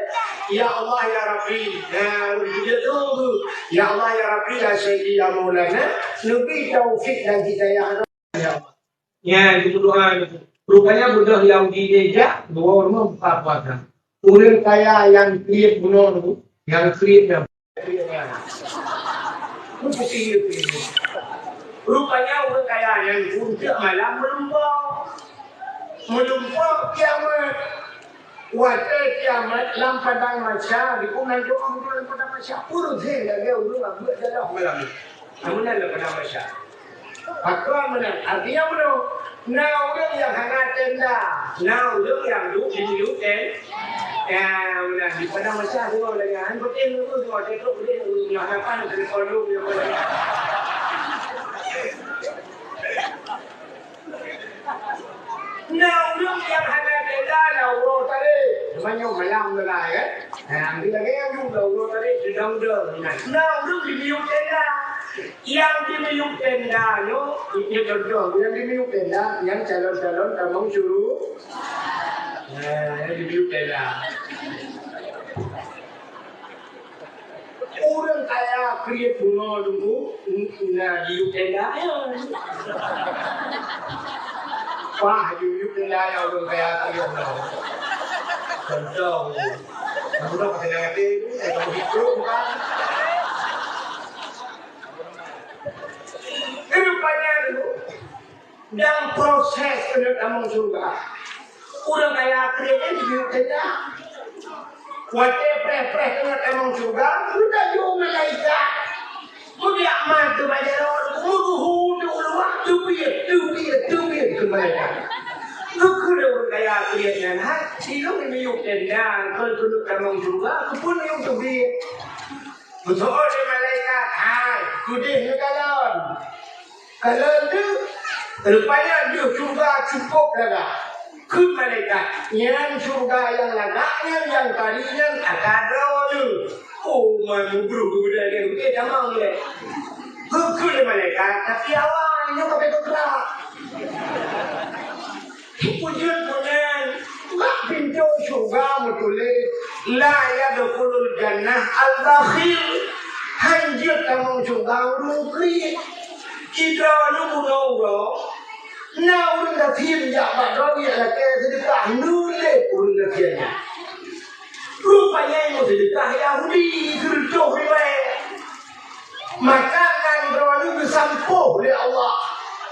Ya Allah, ya Rabbi. Nah, ureueng tu, ya Allah, ya Rabbi, ya Sayyidi, ya Maulana, neubri taufik dan hidayah. Ya Allah. Nyan, geumeudoa nyoe. Rupanya beudôh Yahudi nyan jak, dua ureueng buka puasa. Ureueng kaya nyang kriet bunoe nyoe, nyang kriet nyan. Rupanya ureueng kaya nyan untuk malam meulumpoe. Meulumpoe kiamat. Watèe kiamat lam padang mahsyar, dikeu nan doa lam padang mahsyar. Ureueng lagèe ureueng abeuet dalam malam nyoe. Namun lam padang mahsyar. Pakon meunan? Artinya bunoe, na ureueng nyang hana tenda, na ureueng nyang duek di miyueb ten-, ya, meunan. Padang Mesir tengok lagi, han beutôi nunggu tengok, tengok beutôi nunggu, nyoe hana pan telepon lu, nyoe. Na ureueng nyang hana tenda na uroe tarek. Teuma nyoe malam tu lah, kan? Ha, di lagèe nyoe na uroe tarek, sedang dong. Na ureueng di miyueb tenda. Nyang di miyueb tenda nyoe, nyoe contoh, nyang di miyueb tenda, nyang calon-calon tamong syuru-, Nah, jadi beutôi lah. Ureueng kaya kriet bunoe dulu, na jiyueb tenda nyan. Wah, jiyueb tenda nyan ureueng kaya kriet bunoe. Contoh, bunoe pakai nang até, eh, kamu hidup bukan? Rupanya dulu, Dan proses keuneuk tamong syeuruga. Ureueng kaya kriet nyan jiyueb tenda. Watèe preh-preh keuneuk tamong syeuruga, geutayue malaikat. Meubiak mat keu bajèe rot, meuruhu teuh u luwa, teubiet, teubiet, teubiet keu malaikat. Geukheun lé ureueng kaya kriet nyan, "Hai, ilôn miyueb tenda kon keuneuk tamong syeuruga, keupeue lôn teubiet?" Geuseuôt lé malaikat, "Hai, keudeh neukalon." Kalon deuh, rupanya deuh syeuruga cukôp lagak. Kheun malaikat, "Nyan syeuruga nyang lagak nyan, nyang tari nyan ata droeneuh." Oh, man mubruh geubeudôh lé, eh, tamong lé. Geukheun lé malaikat, "Tapi awai, nyoe ka beuet teuka." Peue jeuet meunan, bak pintoe syeuruga meutuléh, "La yadkhulul jannah al-bakhil." Han jeuet tamong syeuruga ureueng kriet. Sidroe bunoe uroe, na ureueng gasien jak bak droe, jak lakèe seudeukah, nulét ureueng gasien nyan. Rupanya nyang seudeukah Yahudi, seureutôh ribèe. Maka nan droeneuh geusampôh lé Allah.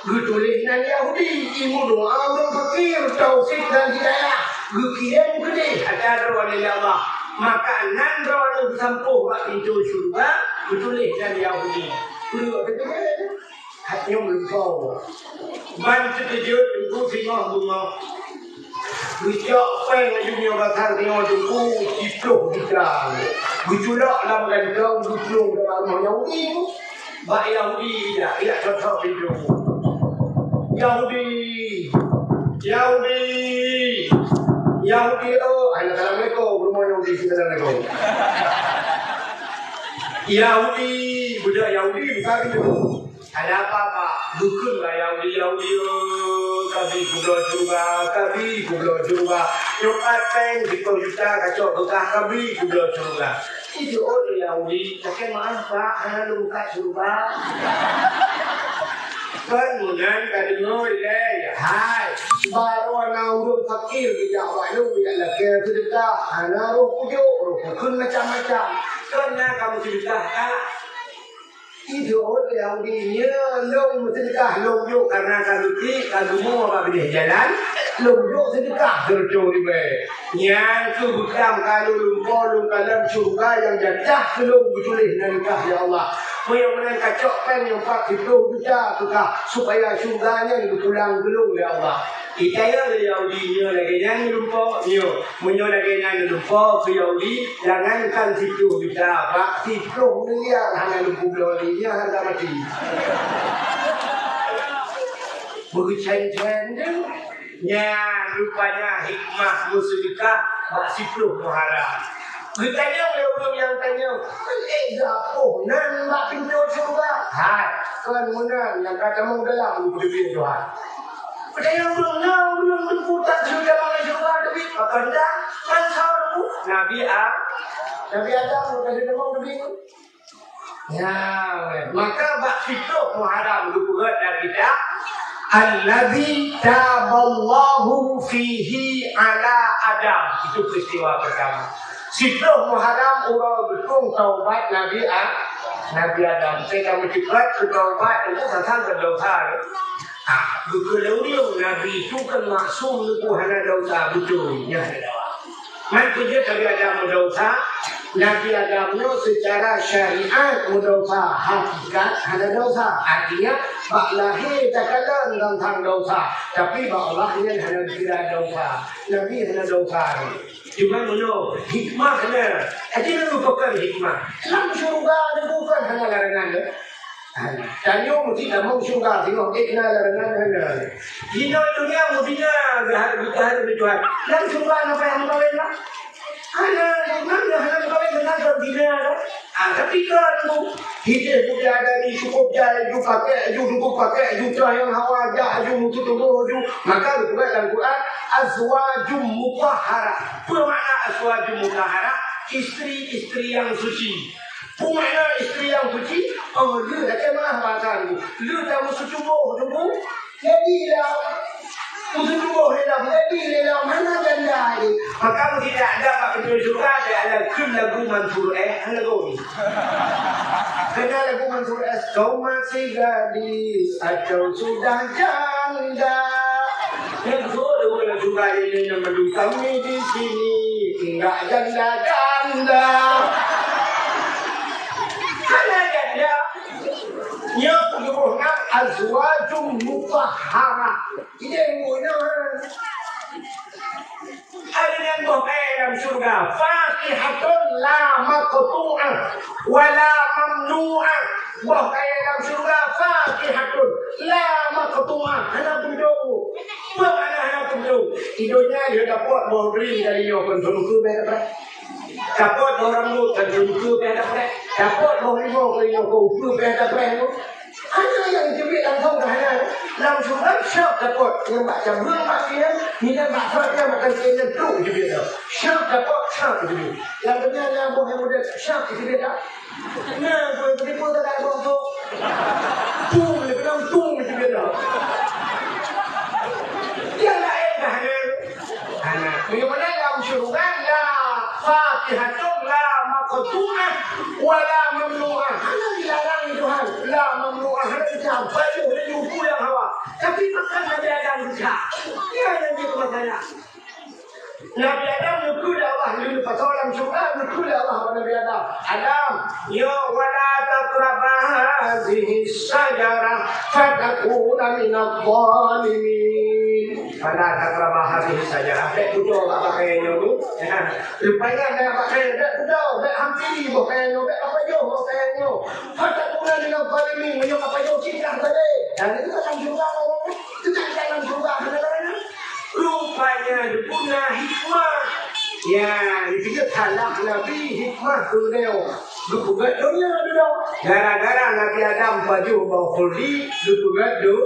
Geutuléh nan Yahudi, i meudoa ureueng fakir, taufik dan hidayah. Geukirém keudeh ata droeneuh lé Allah. Maka nan droeneuh geusampôh bak pintoe syeuruga, geutuléh nan Yahudi. Peue teutuléh? Hat nyoe meulumpoe. Ban teukeujot teungku singoh beungoh. Geucok péng laju nyoe bak tanyoe teungku siploh juta. Geuculok lam gantong geuplueng bak rumoh Yahudi. Bak Yahudi ijak, ijak cok-cok pintoe. "Yahudi! Yahudi! Yahudi, oh!" Hai, assalamualaikum, rumoh Yahudi, assalamualaikum. "Yahudi!" Budak Yahudi buka pintoe. "Ada apa, Pak?" Geukheun bak Yahudi, "Yahudi, oh, kabi keubloe syeuruga, kabi keubloe syeuruga. Nyoe pat péng siploh juta kacok beukah, kabi keubloe syeuruga." Ijaweueb lé Yahudi, "Lakèe meu'ah, Pak, hana lôn buka syeuruga." Kon meunan ka deungoe lé, hai, barô na ureueng fakir geujak bak lôn, geujak lakèe seudeukah, hana roh kujok, roh kukheun macam-macam. Kon na kamoe seudeukah, Pak. Ijaweueb lé Yahudi, "Nyoe lôn meuseudeukah lôn jok kareuna ka lôn tiek, ka geumoe bak binéh jalan, lôn jok seudeukah seureutôh ribèe." Nyan keuh beukam ka lôn lumpoe lôn kalon syeuruga nyang jatah keu lôn geutuléh nan kah lé Allah. Meunyoe meunan kacok péng nyang pat siploh juta keu kah, supaya syeuruga nyan geupulang keu lôn lé Allah. Itanyong lé Yahudi, "Nyoe lagèe nyan lumpoe?" "Nyoe." "Meunyoe lagèe nyan lumpoe," kheun Yahudi, "jangankan siploh juta, bak siploh miliar hana lôn peubloe lé, nyan hareuga maté." Beugeucen-cen deuh. Nyan rupanya hikmah meuseudeukah bak siploh Muharram. Geutanyong lé ureueng nyang tanyong, "Ék geupoh nan bak pintoe syeuruga?" "Hai, kon meunan, nyang ka tamong dalam," geuteubiet Tuhan. Geutanyong ureueng, "Na ureueng teupeu tan syeuruga, syeuruga teubiet?" "Pakon tan, man soe teupeu?" "Nabi A-, Nabi Adam ka tamong teubiet." Ya, maka bak siploh Muharram geupeugèt lam kitab, "Allazi taballahu fihi ala Adam." Itu peristiwa pertama. Siploh Muharram uroe geutueng taubat Nabi A-, Nabi Adam. Saya ka meuceupat keu taubat itu tentang berdosa. Ah, bukan lé ureueng Nabi itu kan maksum, itu hana dosa betul. Ya, hana dosa. Man peue jeuet Nabi Adam meudesya? Nabi Adam nyoe seucara syariat meudesya, hakikat hana desya. Artinya, bak lahé takalon teuntang desya, tapi bak Allah nyan hana geukira desya. Nabi hana desya. Cuma meunoe, hikmah na. Aja na lupakan hikmah. Lam syurga ni bukan hana larangan, ya. Tanyoe meusti tamong syurga, singoh ék na larangan hana. Di donya meusti na geuhar-, geuhar-, geutuhan. Lam syurga na payah meukawen lah. Hana, hana, hana meukawen, hana meukawen, hana. Ah, tapi kan tu, hideh muda dari cukup jai, ju pakai, ju duduk pakai, ju cah yang hawa, jak, ju mutu tubuh, ju. Maka geupeugah dalam Quran, "Azwajum mutahharah." Apa makna azwajum mutahharah? Isteri-isteri yang suci. Apa makna isteri yang suci? Oh, le dah kemah bahasa tu. Le dah musuh tubuh, tubuh. Jadi lah, untuk tubuh dia dah jadi dia dah mana janda ni. Maka mungkin tak ada kat pintu syurga, ada, ada kheun lagu Mansur S, hana lagu ni. Kena lagu Mansur S, "Kau masih gadis atau sudah janda?" Yang tu lagu dalam syurga ini yang madu kami di sini, enggak janda-janda. Hana janda. Nyoe geuboh ngon azwajum mutahharah. Ideh guna. Ada nyan boh kayèe lam syurga, fakihatun la maqtu'ah wa la mamnu'ah. Boh kayèe lam syurga, fakihatun la maqtu'ah. Hana peudong. Peue makna hana peudong? Di donya jeuet dapot boh bri dari nyoe kon, kon ukeue bèk dapet. Dapot boh rambot kan, kon ukeue bèk dapet. Dapot boh limong dari nyoe kon, ukeue bèk dapet. Hana nyang jeuet langsung ka hana. Lam syurga syok dapot. Nyang bak cabeueng bak sinan, nyan bak syok nyan bak sinan trok jeuet dah. Syok dapot, syok jeuet. Lam donya na boh nyang model syok jeuet dah. Na boh tipe dah boh tu. Tung le kenang tung jeuet dah. Nyang laén dah hana. Hana. Meunyoe meunan lam syeuruga la fakihatun la maqtu'ah wa la mamnu'ah. Hana dilarang lé Tuhan. La mamnu'ah, hana dicam. Pajoh lé ukeue nyang hawa. Tapi makan Nabi Adam dicam. Nyan nyang jeuet masalah. Nabi Adam neukheun lé Allah, lheueh pasoe lam syeuruga, neukheun lé Allah bak Nabi Adam. Adam, nyoe, "Wala taqraba hazihi syajarah fatakuna minadh dhalimin." "Fala taqraba hazihi syajarah." Bèk peuduek bak pakaian nyoe bu. Ya. Rupanya na pakaian, bèk peuduek, bèk hampiri boh pakaian nyoe, bèk pajoh boh pakaian nyoe. "Fatakuna minadh dhalimin." Meunyoe pajoh cit ka teuh. Dan itu kan syeuruga, itu kan dalam syeuruga, saudara. Rupanya geupeugah hikmah. Ya, geupeugah salah Nabi hikmah tu dia. Geupeugah donya tu dah. Gara-gara Nabi Adam pajoh bau khuldi, geupeugah do-,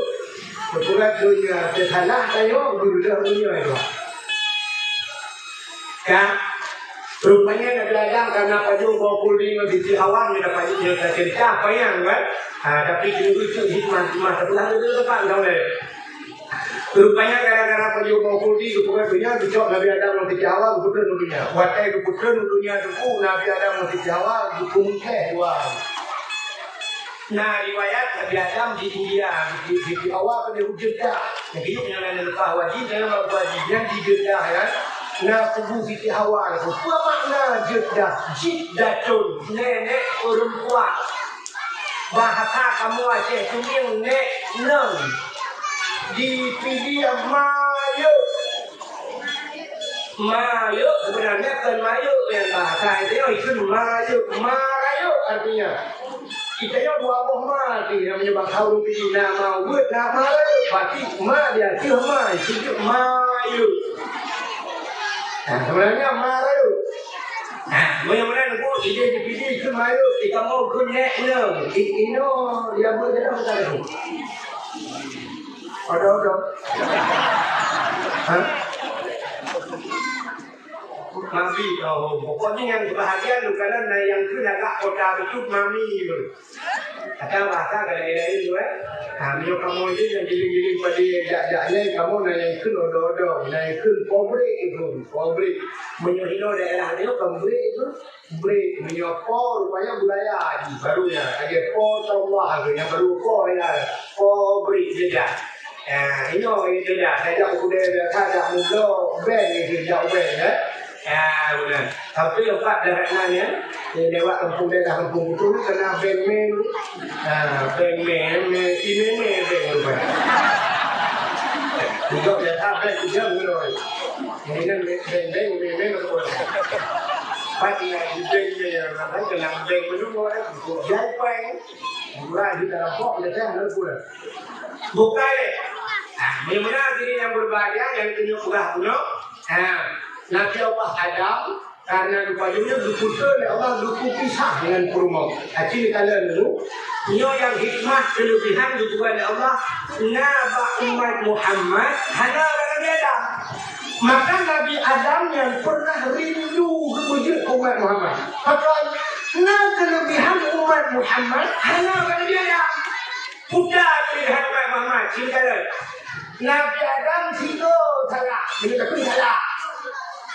geupeugah donya. Salah tanyoe, geupeugah donya tu. Ka, rupanya Nabi Adam karena pajoh bau khuldi ngon Siti Hawa, dia dapat dia cerita apa yang kan? Ha, tapi kena ucuk hikmah-hikmah, tapi dah ada tempat dah boleh. Rupanya gara-gara pajoh bau khuldi, geupeugah donya, geucok Nabi Adam ngon Siti Hawa, geupeutreun u donya. Watèe geupeutreun u donya teungku, Nabi Adam ngon Siti Hawa geupeumeukhèh dua. Na riwayat Nabi Adam di India, di, di, di awak pada Jeddah. Jadi, nyang na leupah wajib, nyang na wajib, nyang di Jeddah, ya. Na kubu Siti Hawa, peue makna Jeddah? Jiddatun, nenek perempuan. Bahasa kamoe Aceh Kuning, nek neng. Di Pidie, mayuk. Mayuk sebenarnya bukan mayuk, yang bahasa itu ikut mayuk, marayuk artinya. Kita yang dua boh ma arti yang menyebab harum ini nama word nama mayuk, berarti ma dia tu ma, itu mayuk. Nah, sebenarnya marayuk. Nah, mudah-mudahan bu ide dipilih ke mayuk, kita mau ke nek neng. I-, ino dia buat dalam tu. Ada-ada. Ha? Mami, oh, pokoknya yang kebahagiaan lu kalau na yang tu agak kota betul mami tu. Kata bahasa kalau lain tu, eh. Ha, meunyoe kamoe je nyang giling-giling pada jak-jak nyan, kamoe na yang tu odo-odo, na yang tu pabrik itu, pabrik. Meunyoe hino daerah dia pabrik itu, Bri, meunyoe po rupanya budaya jih, baru nyan. Lagèe po Allah tu, nyang baru po ya. Po bri beda. Ya, inoe beda. Tajak u keudè biasa, jak mubloe, beng itu jak u beng, ya. Ya, beuna. Tapi empat daerah nyan, ya. Di lewat kampung daerah kampung itu, kena beng men. Ha, beng men, men, ini men, beng rupanya. Juga biasa, beng kujam gitu. Ini kan beng, beng, beng, beng, beng, beng. Pat na beng, beng, beng, beng, beng, beng, beng, beng. Bukan di dalam kok, dia teh, lalu pula. Bukan. Nah, meunan diri yang berbahagia, yang tunjuk peugah bunoe. Nah, Nabi Allah Adam, karena geupajoh nyoe geuputoh lé Allah, geupeupisah dengan peurumoh. Aci kalon dulu. Nyoe yang hikmah keulebihan geupeugah lé Allah, na bak umat Muhammad, hana bak Nabi Adam. Maka Nabi Adam yang pernah rindu geupeujeuet keu umat Muhammad. Pakon na keulebihan umat Muhammad, hana bak Nabi Adam. Peue keulebihan umat Muhammad, singkat. Nabi Adam sigoe salah, dia takui salah.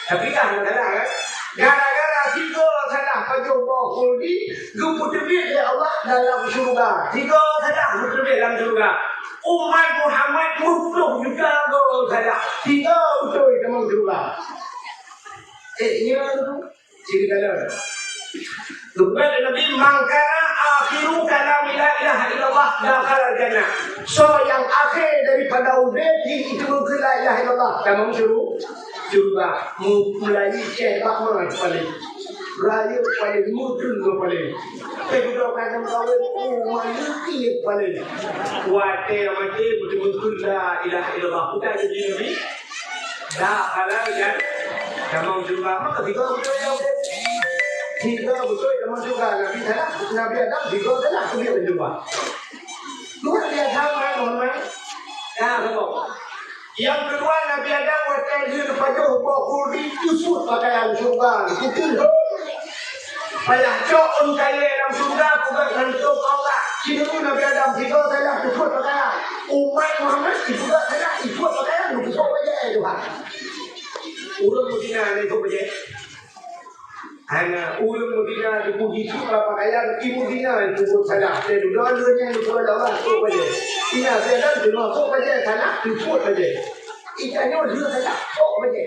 Tapi kan salah, kan? Gara-gara sigoe salah pajoh boh khuldi, geupeuteubiet lé Allah dalam syeuruga. Sigoe salah geupeuteubiet dalam syeuruga. Umat Muhammad peuet ploh juta goe salah. Sigoe beutôi tamong syeuruga. Eh, nyoe tu. Sini kalian. Geupeugah lé Nabi, "Man kana akhiru kalami la ilaha illallah dakhalal jannah." Soe nyang akhé daripada udeb jih itu meukeue la ilaha illallah, tamong syuru-, syeuruga. Mu-, mulai ceh bak ma paléng. Rayeuk paléng, meukeue paléng. Teududoe kadang kawin, oh, malék paléng. Watée maté, beutôi-beutôi la ilaha illallah. Bukan jadi Nabi. Dah halal kan? Tamong syeuruga, maka tiga beutôi. Tiga beutôi tamong syeuruga. Nabi salah, Nabi Adam tiga salah, keubiet syeuruga. Luar biasa, Muhammad. Dah, sama. Yang kedua, Nabi Adam watée lheueh geupajoh boh khuldi, geusuet pakaian syeuruga, geupeugah. Payah cok ôn kayée lam syeuruga, peugah ngon tôp Allah. Sineuk Nabi Adam tiga salah, geusuet pakaian. Umat Muhammad, sipeugah salah, geusuet pakaian, geupeugah bajée Tuhan. Ureuëng Madinah ni tu bajée. Hana ureuëng Madinah dipuji suka pakaian, di Madinah itu pun salah. Saya duga leunyang dipuji Allah, tu bajée. Ina saya dan cuma tu bajée, salah, tu pun bajée. Ikannya dia salah, tu bajée.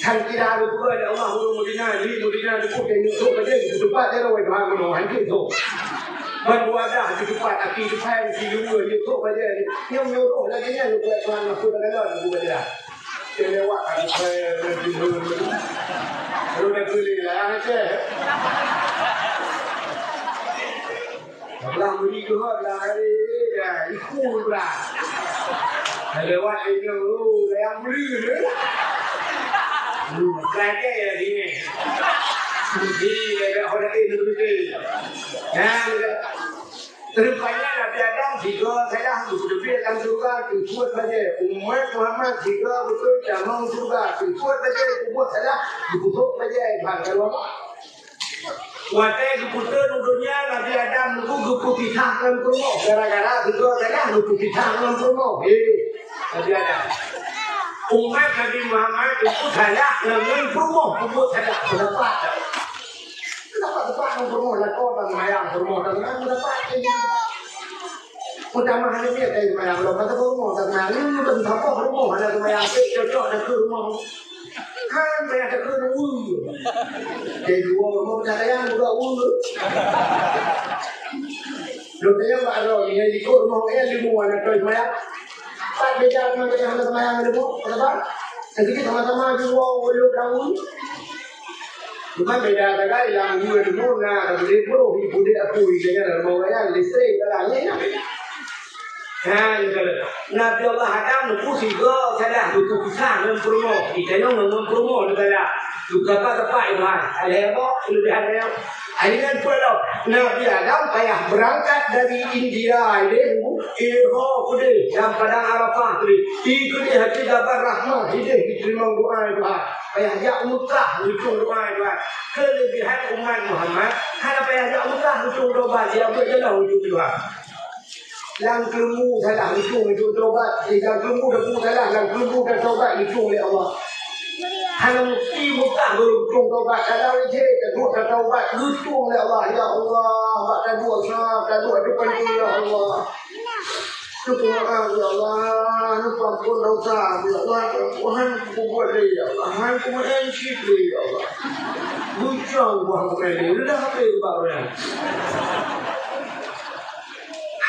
Kan tidak ada pun ada Allah ureuëng Madinah, di Madinah itu pun dia tu bajée, itu tempat dia rawai Tuhan menung, hancur tu. Ban wadah di tempat api depan, di luar dia tu bajée. Yang nyuruh lagi nya, lupa Tuhan, aku tak ada, aku bajée. Dia lewat, aku saya, dia timbul. Lalu dia beli lah, Aceh. Belah beli tu, lah, eh, ya, ikut lah. Dia lewat, dia bilang, "Oh, dah yang beli ni." Hmm, kerajaan ya, sini. Di, dia dah, orang lain tu, betul. Ya, dia Rupanya Nabi Adam tiga salah, geuteubiet lam syeuruga, geusuet bajée. Umat Muhammad tiga beutôi tamong syeuruga, geusuet bajée, geubuet salah, geupeusok bajée, ban karu Allah. Watée geupeutron u donya, Nabi Adam nunggu geupeupisah ngon peurumoh, gara-gara tiga salah, geupeupisah ngon peurumoh. Hei, Nabi Adam. Umat Nabi Muhammad nunggu salah ngon peurumoh, geubuet salah, pendapat. Kenapa tepat ngon peurumoh lakoe dan mayang peurumoh dan mayang mendapat? Utamah hana piet dari mayang lom, kata peurumoh dan mayang. Ini bukan apa peurumoh, hana mayang. Eh, cocok dah ke rumah. Kan, mayang dah ke rumah. Jadi, dua rumah pecah mayang, dua rumah. Lom mayang bak aro, ni, ikut rumah mayang, lima anak tuan mayang. Pat beda dengan kita hana mayang, lima, kenapa? Jadi, sama-sama dua, dua tahun. Cuma beda sagai lam dua ilmu na, ka budek beuh, budek aku, ianya lam mau raya, listrik, dalam ni, na beda. Kan, kalau Nabi Allah Adam, nuku sigo salah, nuku pisah ngon peurumoh. Itanyoe ngon peurumoh, nu salah. Nuku apa tepat, Ibrahim. Ada yang bawa, kelebihan dia. Ini kan pulau. Nabi Adam payah berangkat dari India, ini, Iho, kudeh, dan Padang Arafah, kudeh. Ikudeh hati dapat rahmat, hideh diterima doa Tuhan. Payah jak Mekah, ujong doa Tuhan. Kelebihan umat Muhammad, hana payah jak Mekah, ujong doa, dia buat jalan ujong Tuhan. Lam kelembu salah, ujong, ujong tobat. Di lam kelembu dah buat salah, lam kelembu dah tobat, ujong oleh Allah. Hana mesti Mekah, ujong tobat. Kalau dia tak buat tobat, ujong oleh Allah. Ya Allah, bak tak buat sah, tak buat depan tu, ya Allah. Nupeue maaf, ya Allah. Nupeue ampôn dosa, ya Allah. Tuhan, kubuet lé, ya Allah. Han kumaén cit lé, ya Allah. Bujang buah kumaén lé. Udah habéh bak ureueng.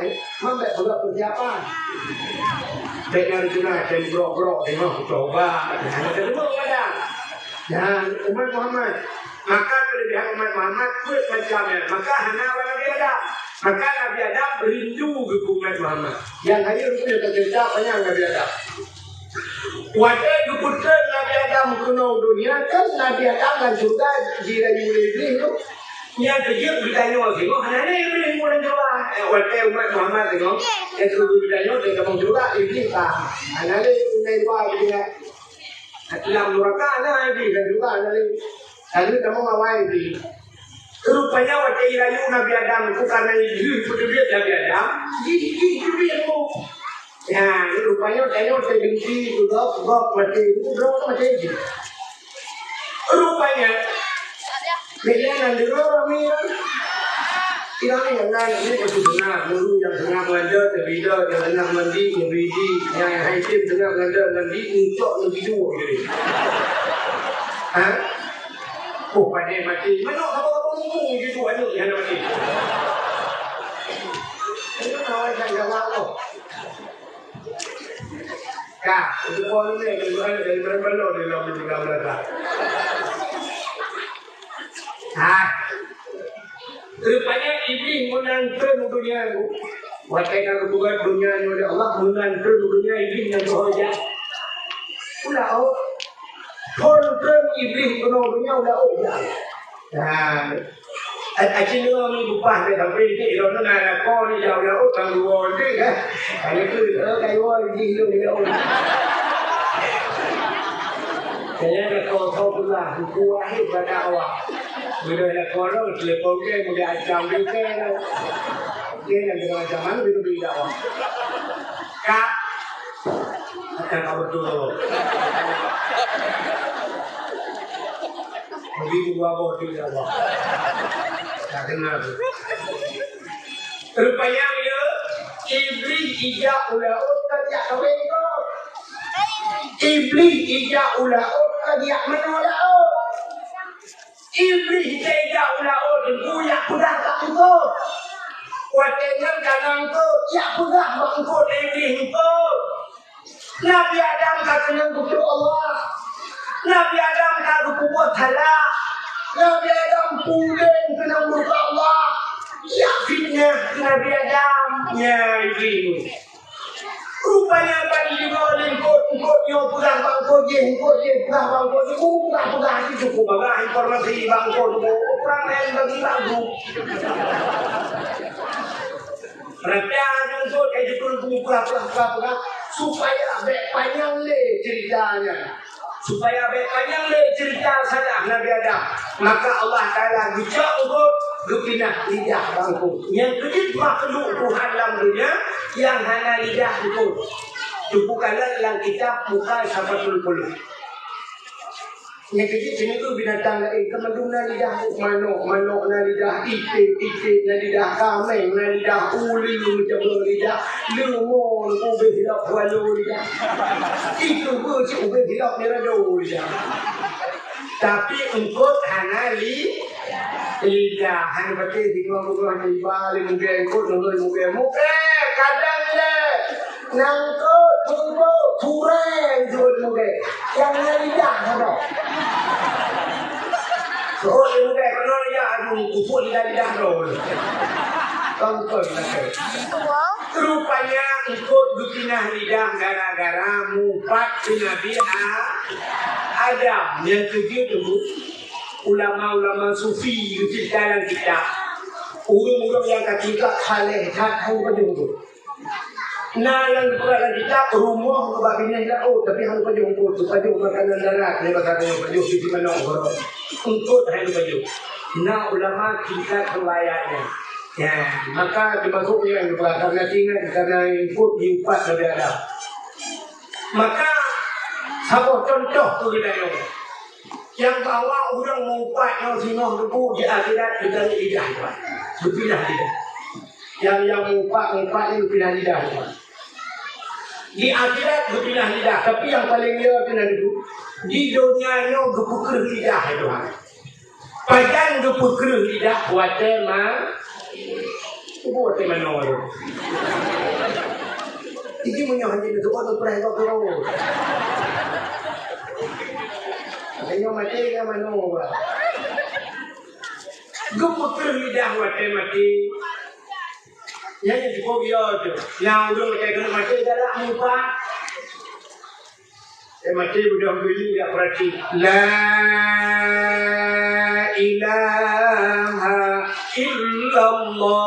hai, man bèk peugah peusiapan. Bèk nyang teuntèe tem grok-grok teungoh coba. Nah, teurimong kadang. Nyan, umat Muhammad. Maka keulebihan umat Muhammad peuet macam nyan. Maka hana awak Nabi Adam. Maka Nabi Adam rindu keu umat Muhammad. Nyang hayeue rupanya teuceurita panyang Nabi Adam. Watèe geupeutrön Nabi Adam keunoe donya, kan Nabi Adam lam syeuruga jirayu lé Iblih tu. Nyang keujeuet geutanyoe singoh hana lé Iblih lam syeuruga. Eh, watèe umat Muhammad singoh, nyang keujeuet geutanyoe di kamoe syeuruga Iblih ka hana lé, meunyoe dua Iblih. Lam nuraka na Iblih, lam syeuruga hana lé. Lalu kamoe awai Iblih. Rupanya watèe jirayu Nabi Adam tu karena jih peuteubiet Nabi Adam, jih, jih teubiet tu. Ya, rupanya tanyoe teubiet tu gop, gop maté, tu gop maté jih. Rupanya, bila nan dulu ramai kan. Tidak ni yang nan ni pasti dengar, dulu yang dengar belanja, terbida, yang dengar mandi, membiji, yang hai tim dengar belanja, mandi, ucok, lebih dua jadi. Ha? Oh, pandai mati. Manok apa-apa ngomong gitu, aduh, yang mati. Ini kawan yang jawab tu. Kak, itu pun ni, dari mana, dari mana, mana, dari mana, dari mana, dari mana. Ah. Rupanya Iblih meunan treun donya tu. Watèe ka geupeugah donya nyoe lé Allah, meunan treun donya Iblih nyang teuhôi jak. Ulah ôk. Phon treun Iblih keunoe donya ulah ôk jak. Nah, a-, aci nyoe ni bupah deh, tapi di lôn na lakoe ni jauh laôt bang dua ni, eh. Kalau tu, eh, kayu jih lu ni laôt. Saya ada kau kau pula, buku wahid pada awak. Bila ada korang, telepon ke, mudah macam dia ke. Dia yang dengan zaman, dia beri dakwah. Kak, akan kau betul. Lebih dua boh tu, ya Allah. Tak dengar tu. Rupanya, ya, Iblih ijak u laôt ka jak kawin kot. Iblih ijak u laôt ka jak manoe laôt. Iblih ijak u laôt teungku jak peugah bak eungkôt. Watèe nyan ka na eungkôt, jak peugah bak eungkôt lé Iblih eungkôt. Nabi Adam ka keunong geupeubuet Allah. Nabi Adam ka geupeubuet salah. Nabi Adam puléng keunong murka Allah. Jak fitnah keu Nabi Adam. Nyan Iblih. Rupanya ban jibawa lé eungkôt, eungkôt nyoe peugah bak eungkôt jéh, eungkôt jéh peugah bak eungkôt jéh. Uh, peugah-peugah hana cukup babah informasi bak eungkôt. Ureueng laén bagi bak grup. Rata nyan sot, eh, jipeurugu peugah-peugah, peugah-peugah, supaya bèk panyang lé ceurita nyan. Supaya bèk panyang lé ceurita salah Nabi Adam. Maka Allah Taala geucok eungkôt, geupinah lidah bak eungkôt. Nyang keujeuet makhluk Tuhan lam donya nyang hana lidah eungkôt. Teupeue kalon lam kitab muka sapatul puluh. Nyang keujeuet singoh binatang laén, keu mandum na lidah, manok, manok na lidah, iték, iték na lidah, kaméng na lidah, uleue meucaboh lidah, leumô ubé hilap hualo lidah. Itu pun cit ubé hilap mirado lidah. Tapi eungkôt hana li-, lidah, hana patéh singoh-singoh tiba lé mugée eungkôt, nurun mugée, mugée, kadang lé. Nangkot, beumbok, purée, jeuet mugée. Nyang na lidah saboh. Soe mugée, keunoe lidah, aduh, kupuk lidah-lidah droe. Tonton, tonton. Rupanya eungkôt geupinah lidah gara-gara mupat keu Nabi A-, Adam. Nyang keujeuet tu, ulama-ulama sufi geuceurita lam kitab. Ureueng-ureueng nyang ka tingkat saleh that hana pajoh eungkôt. Na nyang geupeugah lam kitab, rumoh bak binéh laôt, tapi hana pajoh eungkôt, pajoh makanan darat, nyan bak kata nyan pajoh biji manok, eungkôt hana pajoh. Na ulama tingkat riwayat nyan. Ya, maka teumasok nyan juga karena ingat, karena ikut diupat dari Adam. Maka saboh contoh keu geutanyoe. Nyang bahwa ureuëng meuupat nyoe singoh geupeu di akhirat geutarek lidah, Tuhan. Geupilah lidah. Nyang, nyang meuupat, meuupat nyan geupilah lidah, Tuhan. Di akhirat geupilah lidah, tapi nyang paleng yo keunan dulu. Di donya nyoe geupeukreuh lidah, Tuhan. Pajan geupeukreuh lidah watée ma-, Ibu watée manoe tu. Jadi meunyoe hana neutuan tu peurah kau terus. Meunyoe maté dia manoe bah. Geupeukreuh lidah watée maté. Nyan nyang cukup yo tu. Nyang ureuëng watée keuneuk maté galak mupa. Eh, maté udah bunyi dak berarti la ilaha illallah.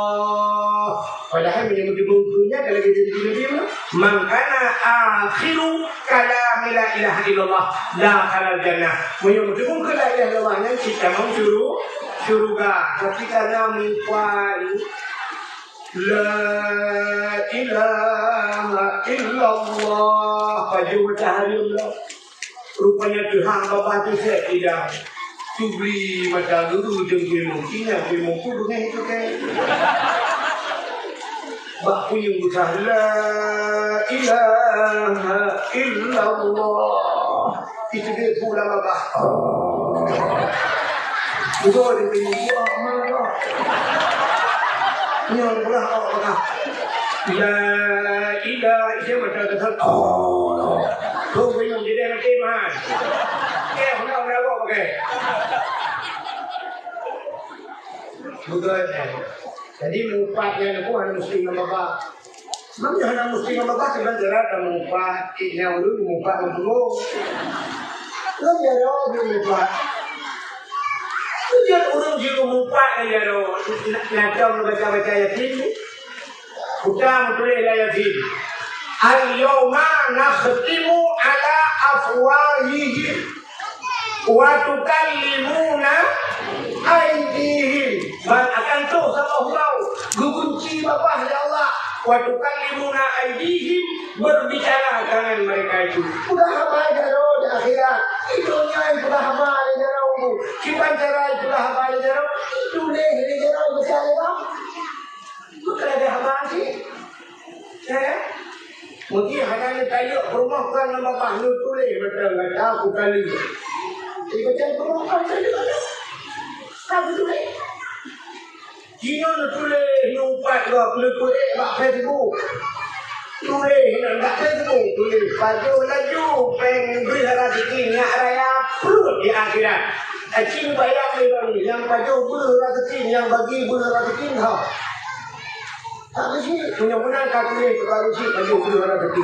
Padahal meunyoe meuteumé buku nyan kalau jadi Nabi mah, "Man kana akhiru kalami la ilaha illallah, dakhalal jannah." Meunyoe meuteumé buku la ilaha illallah nyan cit tamong syuru-, syuruga. Tapi karena meupan La ilaha illallah. Pajoh matahari Allah. Rupanya Tuhan babah tu set tidak. Tubli mata guru jeung ilmu. Ingat ilmu tu dengan itu kan. Bak puyueng besar. La ilaha illallah. Itu dia pulang babah. Oh. Betul dia punya buah mana? Nyang belah awak pegang. La ilaha, dia macam kata, oh. Tu bingung jadi nanti mah. Eh, udah, udah, awak pakai. Betul, eh. Jadi, meupat nyan aku hana mesti ngon babah. Meunyoe hana mesti ngon babah, kiban cara tameupat, nyang ulôn meupat ngon pungo. Ngon jaroe ulôn meupat. Tujuan ureuëng jeuet meupat ngon jaroe, na, na tom baca-baca Yasin. Kuta meutuléh lam Yasin. Al-yauma nakhtimu ala afwahihim. Wa tukallimuna aidihim. Ban akan toh saboh uroe geugunci babah lé Allah. Wa tukallimuna aidihim, berbicara tangan mereka itu. Peugah haba jaroe di akhirat. Di donya peugah haba lé jaroe. Kiban cara peugah haba lé jaroe. Tuléh lé jaroe, baca lé jaroe. Bukan ada haba sih. Eh? Mungkin hana neutayok peurumoh kon ngon babah, neutuléh mantong gata ku kali. Ibaca peurumoh kon tayok. Ka geutuléh. Jinoe neutuléh neuupat gob, neupeuék bak Facebook. Tuléh nan bak Facebook, tuléh pajoh laju péng beuh raseuki nyak raya pruet di akhirat. Aci bayang lé nyang pajoh beuh raseuki, nyang bagi beuh raseuki ha. Pak Geuchik, meunyoe meunan ka tuléh keu Pak Geuchik, pajoh beuh raseuki.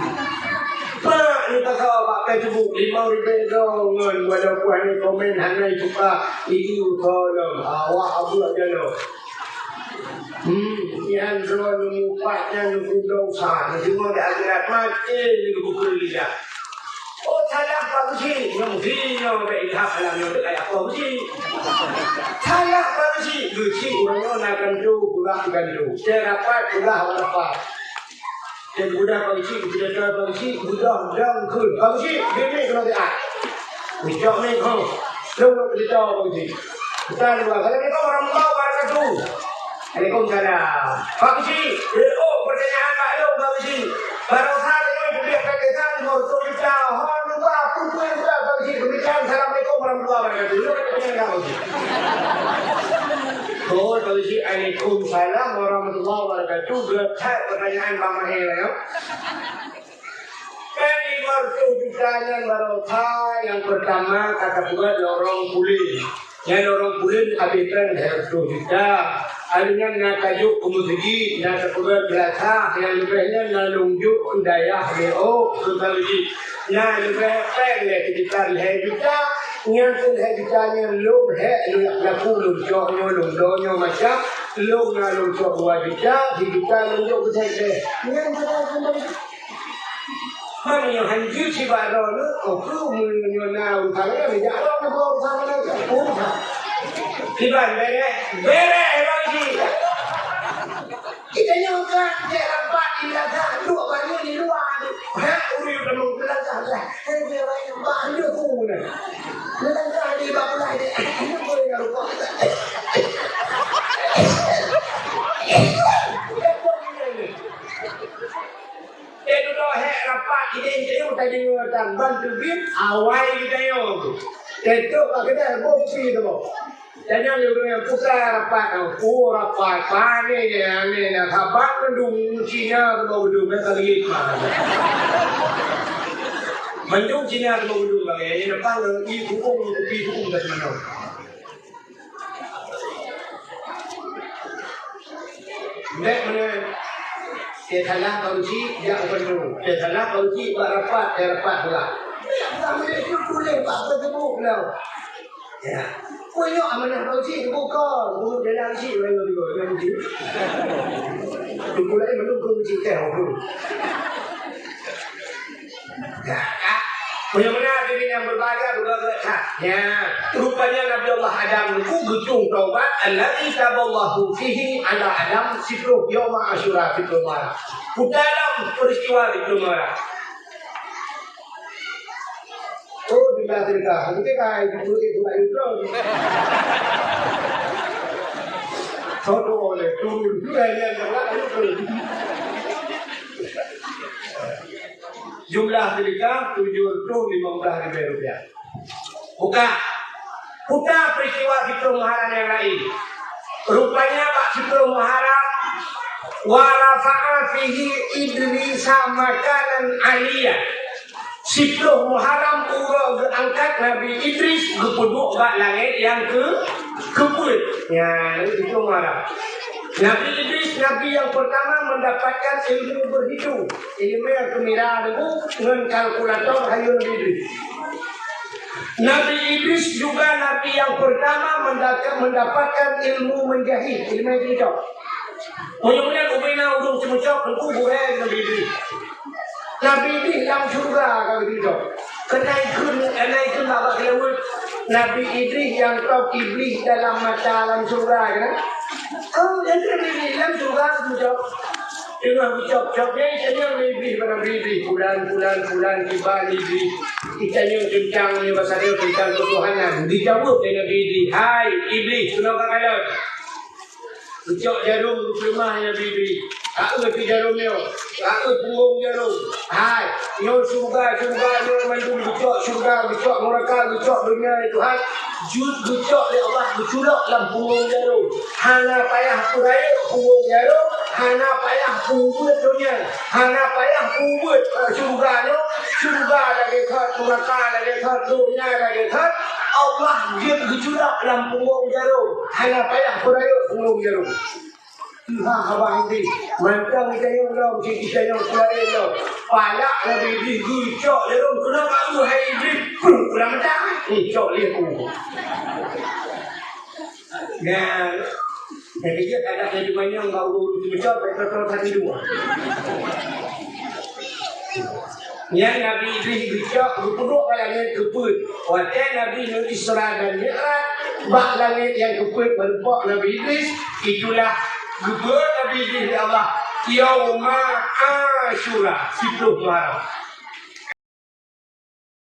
Pak, ni pasal bak Facebook, limong ribèe droe ngon, walaupun hana komen, hana cuka, itu tolong. Awak abuek jaloe. Hmm, nyan droe neumupat nyan neupeudosa, neudeungoe di akhirat maté neugeubeukeue lidah. Oh, salah Pak Geuchik. Nyoe meusi nyoe bèk ilham alam nyoe bèk kaya Pak Geuchik. Salah Pak Geuchik. Geuchik ureueng nyoe na keuneuk peugah keuneuk. Teu rapat peugah rapat. Teu geudah Pak Geuchik, geudah Pak Geuchik, geudah dang kheun. Pak Geuchik, bini keunoe siat. Geucok ni, ho. Lôn lôn cerita Pak Geuchik. Bukan, Assalamualaikum warahmatullahi wabarakatuh. Waalaikumsalam. Pak Geuchik, eh, oh, pertanyaan Pak Long, Pak Geuchik. Baroesa deungon teubiet Pak Geuchik, lima ratus juta. Ho, lupa, apa pun yang sudah, Pak Geuchik. Demikian, Assalamualaikum warahmatullahi wabarakatuh. Itu kan pertanyaan Pak Geuchik. Oh, Pak Geuchik, Waalaikumsalam warahmatullahi wabarakatuh. Geuchat pertanyaan Bang Mahir, ya. Kan lima ratus juta nyan baroesa nyang pertama ka tapeugöt lorong puléh. Nyan lorong puléh habéh kan lhèe ratus juta. Alèh nyan na tajok keu meuseujid, na tapeugöt beulasah, nyang leubeh nyan na lôn jok keu dayah lé ôk keu meuseujid. Na leubeh péng lé sekitar lhèe juta, nyan keu lhèe juta nyan lôn hék lôn jak peulaku, lôn cok nyoe, lôn do nyoe macam, lôn na lôn cok dua juta, sijuta lôn jok keu sèe-sèe. Nyan keunan Meunyoe hanjeuet sibak droeneuh, oh, keuh meunyoe na urusan laén, jak droeneuh bak urusan laén, urusan. Kiban bèrèh, bèrèh bagi. Nyoe kan, cek rapat di belakang, duk bangun di luwa tu. Ha, ureueng teumong belakang lah. Hai, dia bangun bak dia pun. Belakang di bak belah dia. Dia pun yang rupa. Dia pun yang ni. Dia duduk hek rapat, ini, ini, tadi nyoe tak bantu bin, awai kita nyoe. Tetup bak kedai, kopi tu. Tanyong lé ureueng nyang putra rapat, oh, rapat, pane, ane, na saban mandum Cina keubah udung, na kali mah. Mandum Cina keubah udung, bang, ya, ya, depan, i hukum, i hukum dah mana. Ndek mana, teusalah kau cik, jak u bandum. Teusalah kau cik, bak rapat, teuh rapat pula. Ndek, kami itu tulis, bak teuteubu, beliau. Ya. Peue nyoe amanah Bang Cik teubuka, bunoe dalam cik, ureueng nyoe teuka, ureueng nyoe teuka. Teungku laén mandum keu cik teh, oh. Ya, Kak. Peue nyoe meunan diri nyang beubahgia, beugöt-göt that. Ya. Rupanya Nabi Allah Adam nyoe geucung taubat, allazi taballahu fihi ala Adam, siploh yauma Asyura, siploh Muharram. Peue dalam peristiwa siploh Muharram. Oh, di belakang kita, kita kan itu, itu, itu, itu. Satu oleh turun, dua yang dalam itu. Jumlah sedekah tujuh ratus lima belas ribu rupiah. Buka. Buka peristiwa siploh Muharram nyang laén. Rupanya bak siploh Muharram, wa rafa'a fihi Idrisa makanan aliyya. Siploh Muharram uroe geuangkat Nabi Idris geupeuduek bak langét nyang keu-, keupeuet. Nyan, siploh Muharram. Nabi Idris, nabi nyang pertama mendapatkan ilmu berhitung. Ilmu nyang keumira deungon kalkulator hayeu Nabi Idris. Nabi Idris juga nabi nyang pertama mendaka-, mendapatkan ilmu menjahit, ilmu nyang teucok. Meunyoe ubena ureueng ceumeucok, teungku gurée Nabi Idris. Nabi Idris lam syeuruga ka geucok. Keunaikheun, keunaikheun bak, bak keulaweuet. Nabi Idris nyang top Iblih dalam mata lam syeuruga, kan? Oh, jadi Nabi Idris lam syeuruga geucok. Teungoh geucok-cok, nyan itanyong lé Iblih bak Nabi Idris, "Fulan, fulan, fulan, kiban Idris." Itanyong teuntang nyoe, pasal nyoe teuntang keutuhanan. Dijaweueb lé Nabi Idris, "Hai Iblih, keunoe kakalon." Geucok jarôm geupeuleumah Nabi Idris. Ka eu pih jarôm nyoe, ka eu punggong jarôm. Hai, nyoe syeuruga, syeuruga nyoe mandum geucok, syeuruga geucok, neuraka geucok, donya ya Tuhan. Jeuet geucok lé Allah, geuculok lam punggong jarôm. Hana payah peurayeuk punggong jarôm, hana payah peubeuet donya, hana payah peubeuet, eh, syeuruga nyoe, syeuruga lagèe that, neuraka lagèe that, donya lagèe that. Allah jeuet geuculok lam punggong jarôm, hana payah peurayeuk punggong jarôm. Tuha haba Iblih, mantong geutanyoe lom, cit geutanyoe keulaén lom. Palak Nabi Iblih geucok jarôm, keunoe bak hai Iblih, puh, ulang mata, geucok lé ku. Nah, jadi dia tak ada laju manyong bak ureueng geucok, baik totol satu dua. Nyan Nabi Idris geucok, geupeuduek bak langét keupeuet. Watèe Nabi Nuh Isra dan Mi'raj, bak langét nyang keupeuet meurumpok Nabi Idris, itulah geubeuet Nabi Idris lé Allah, yauma Asyura, siploh Muharram.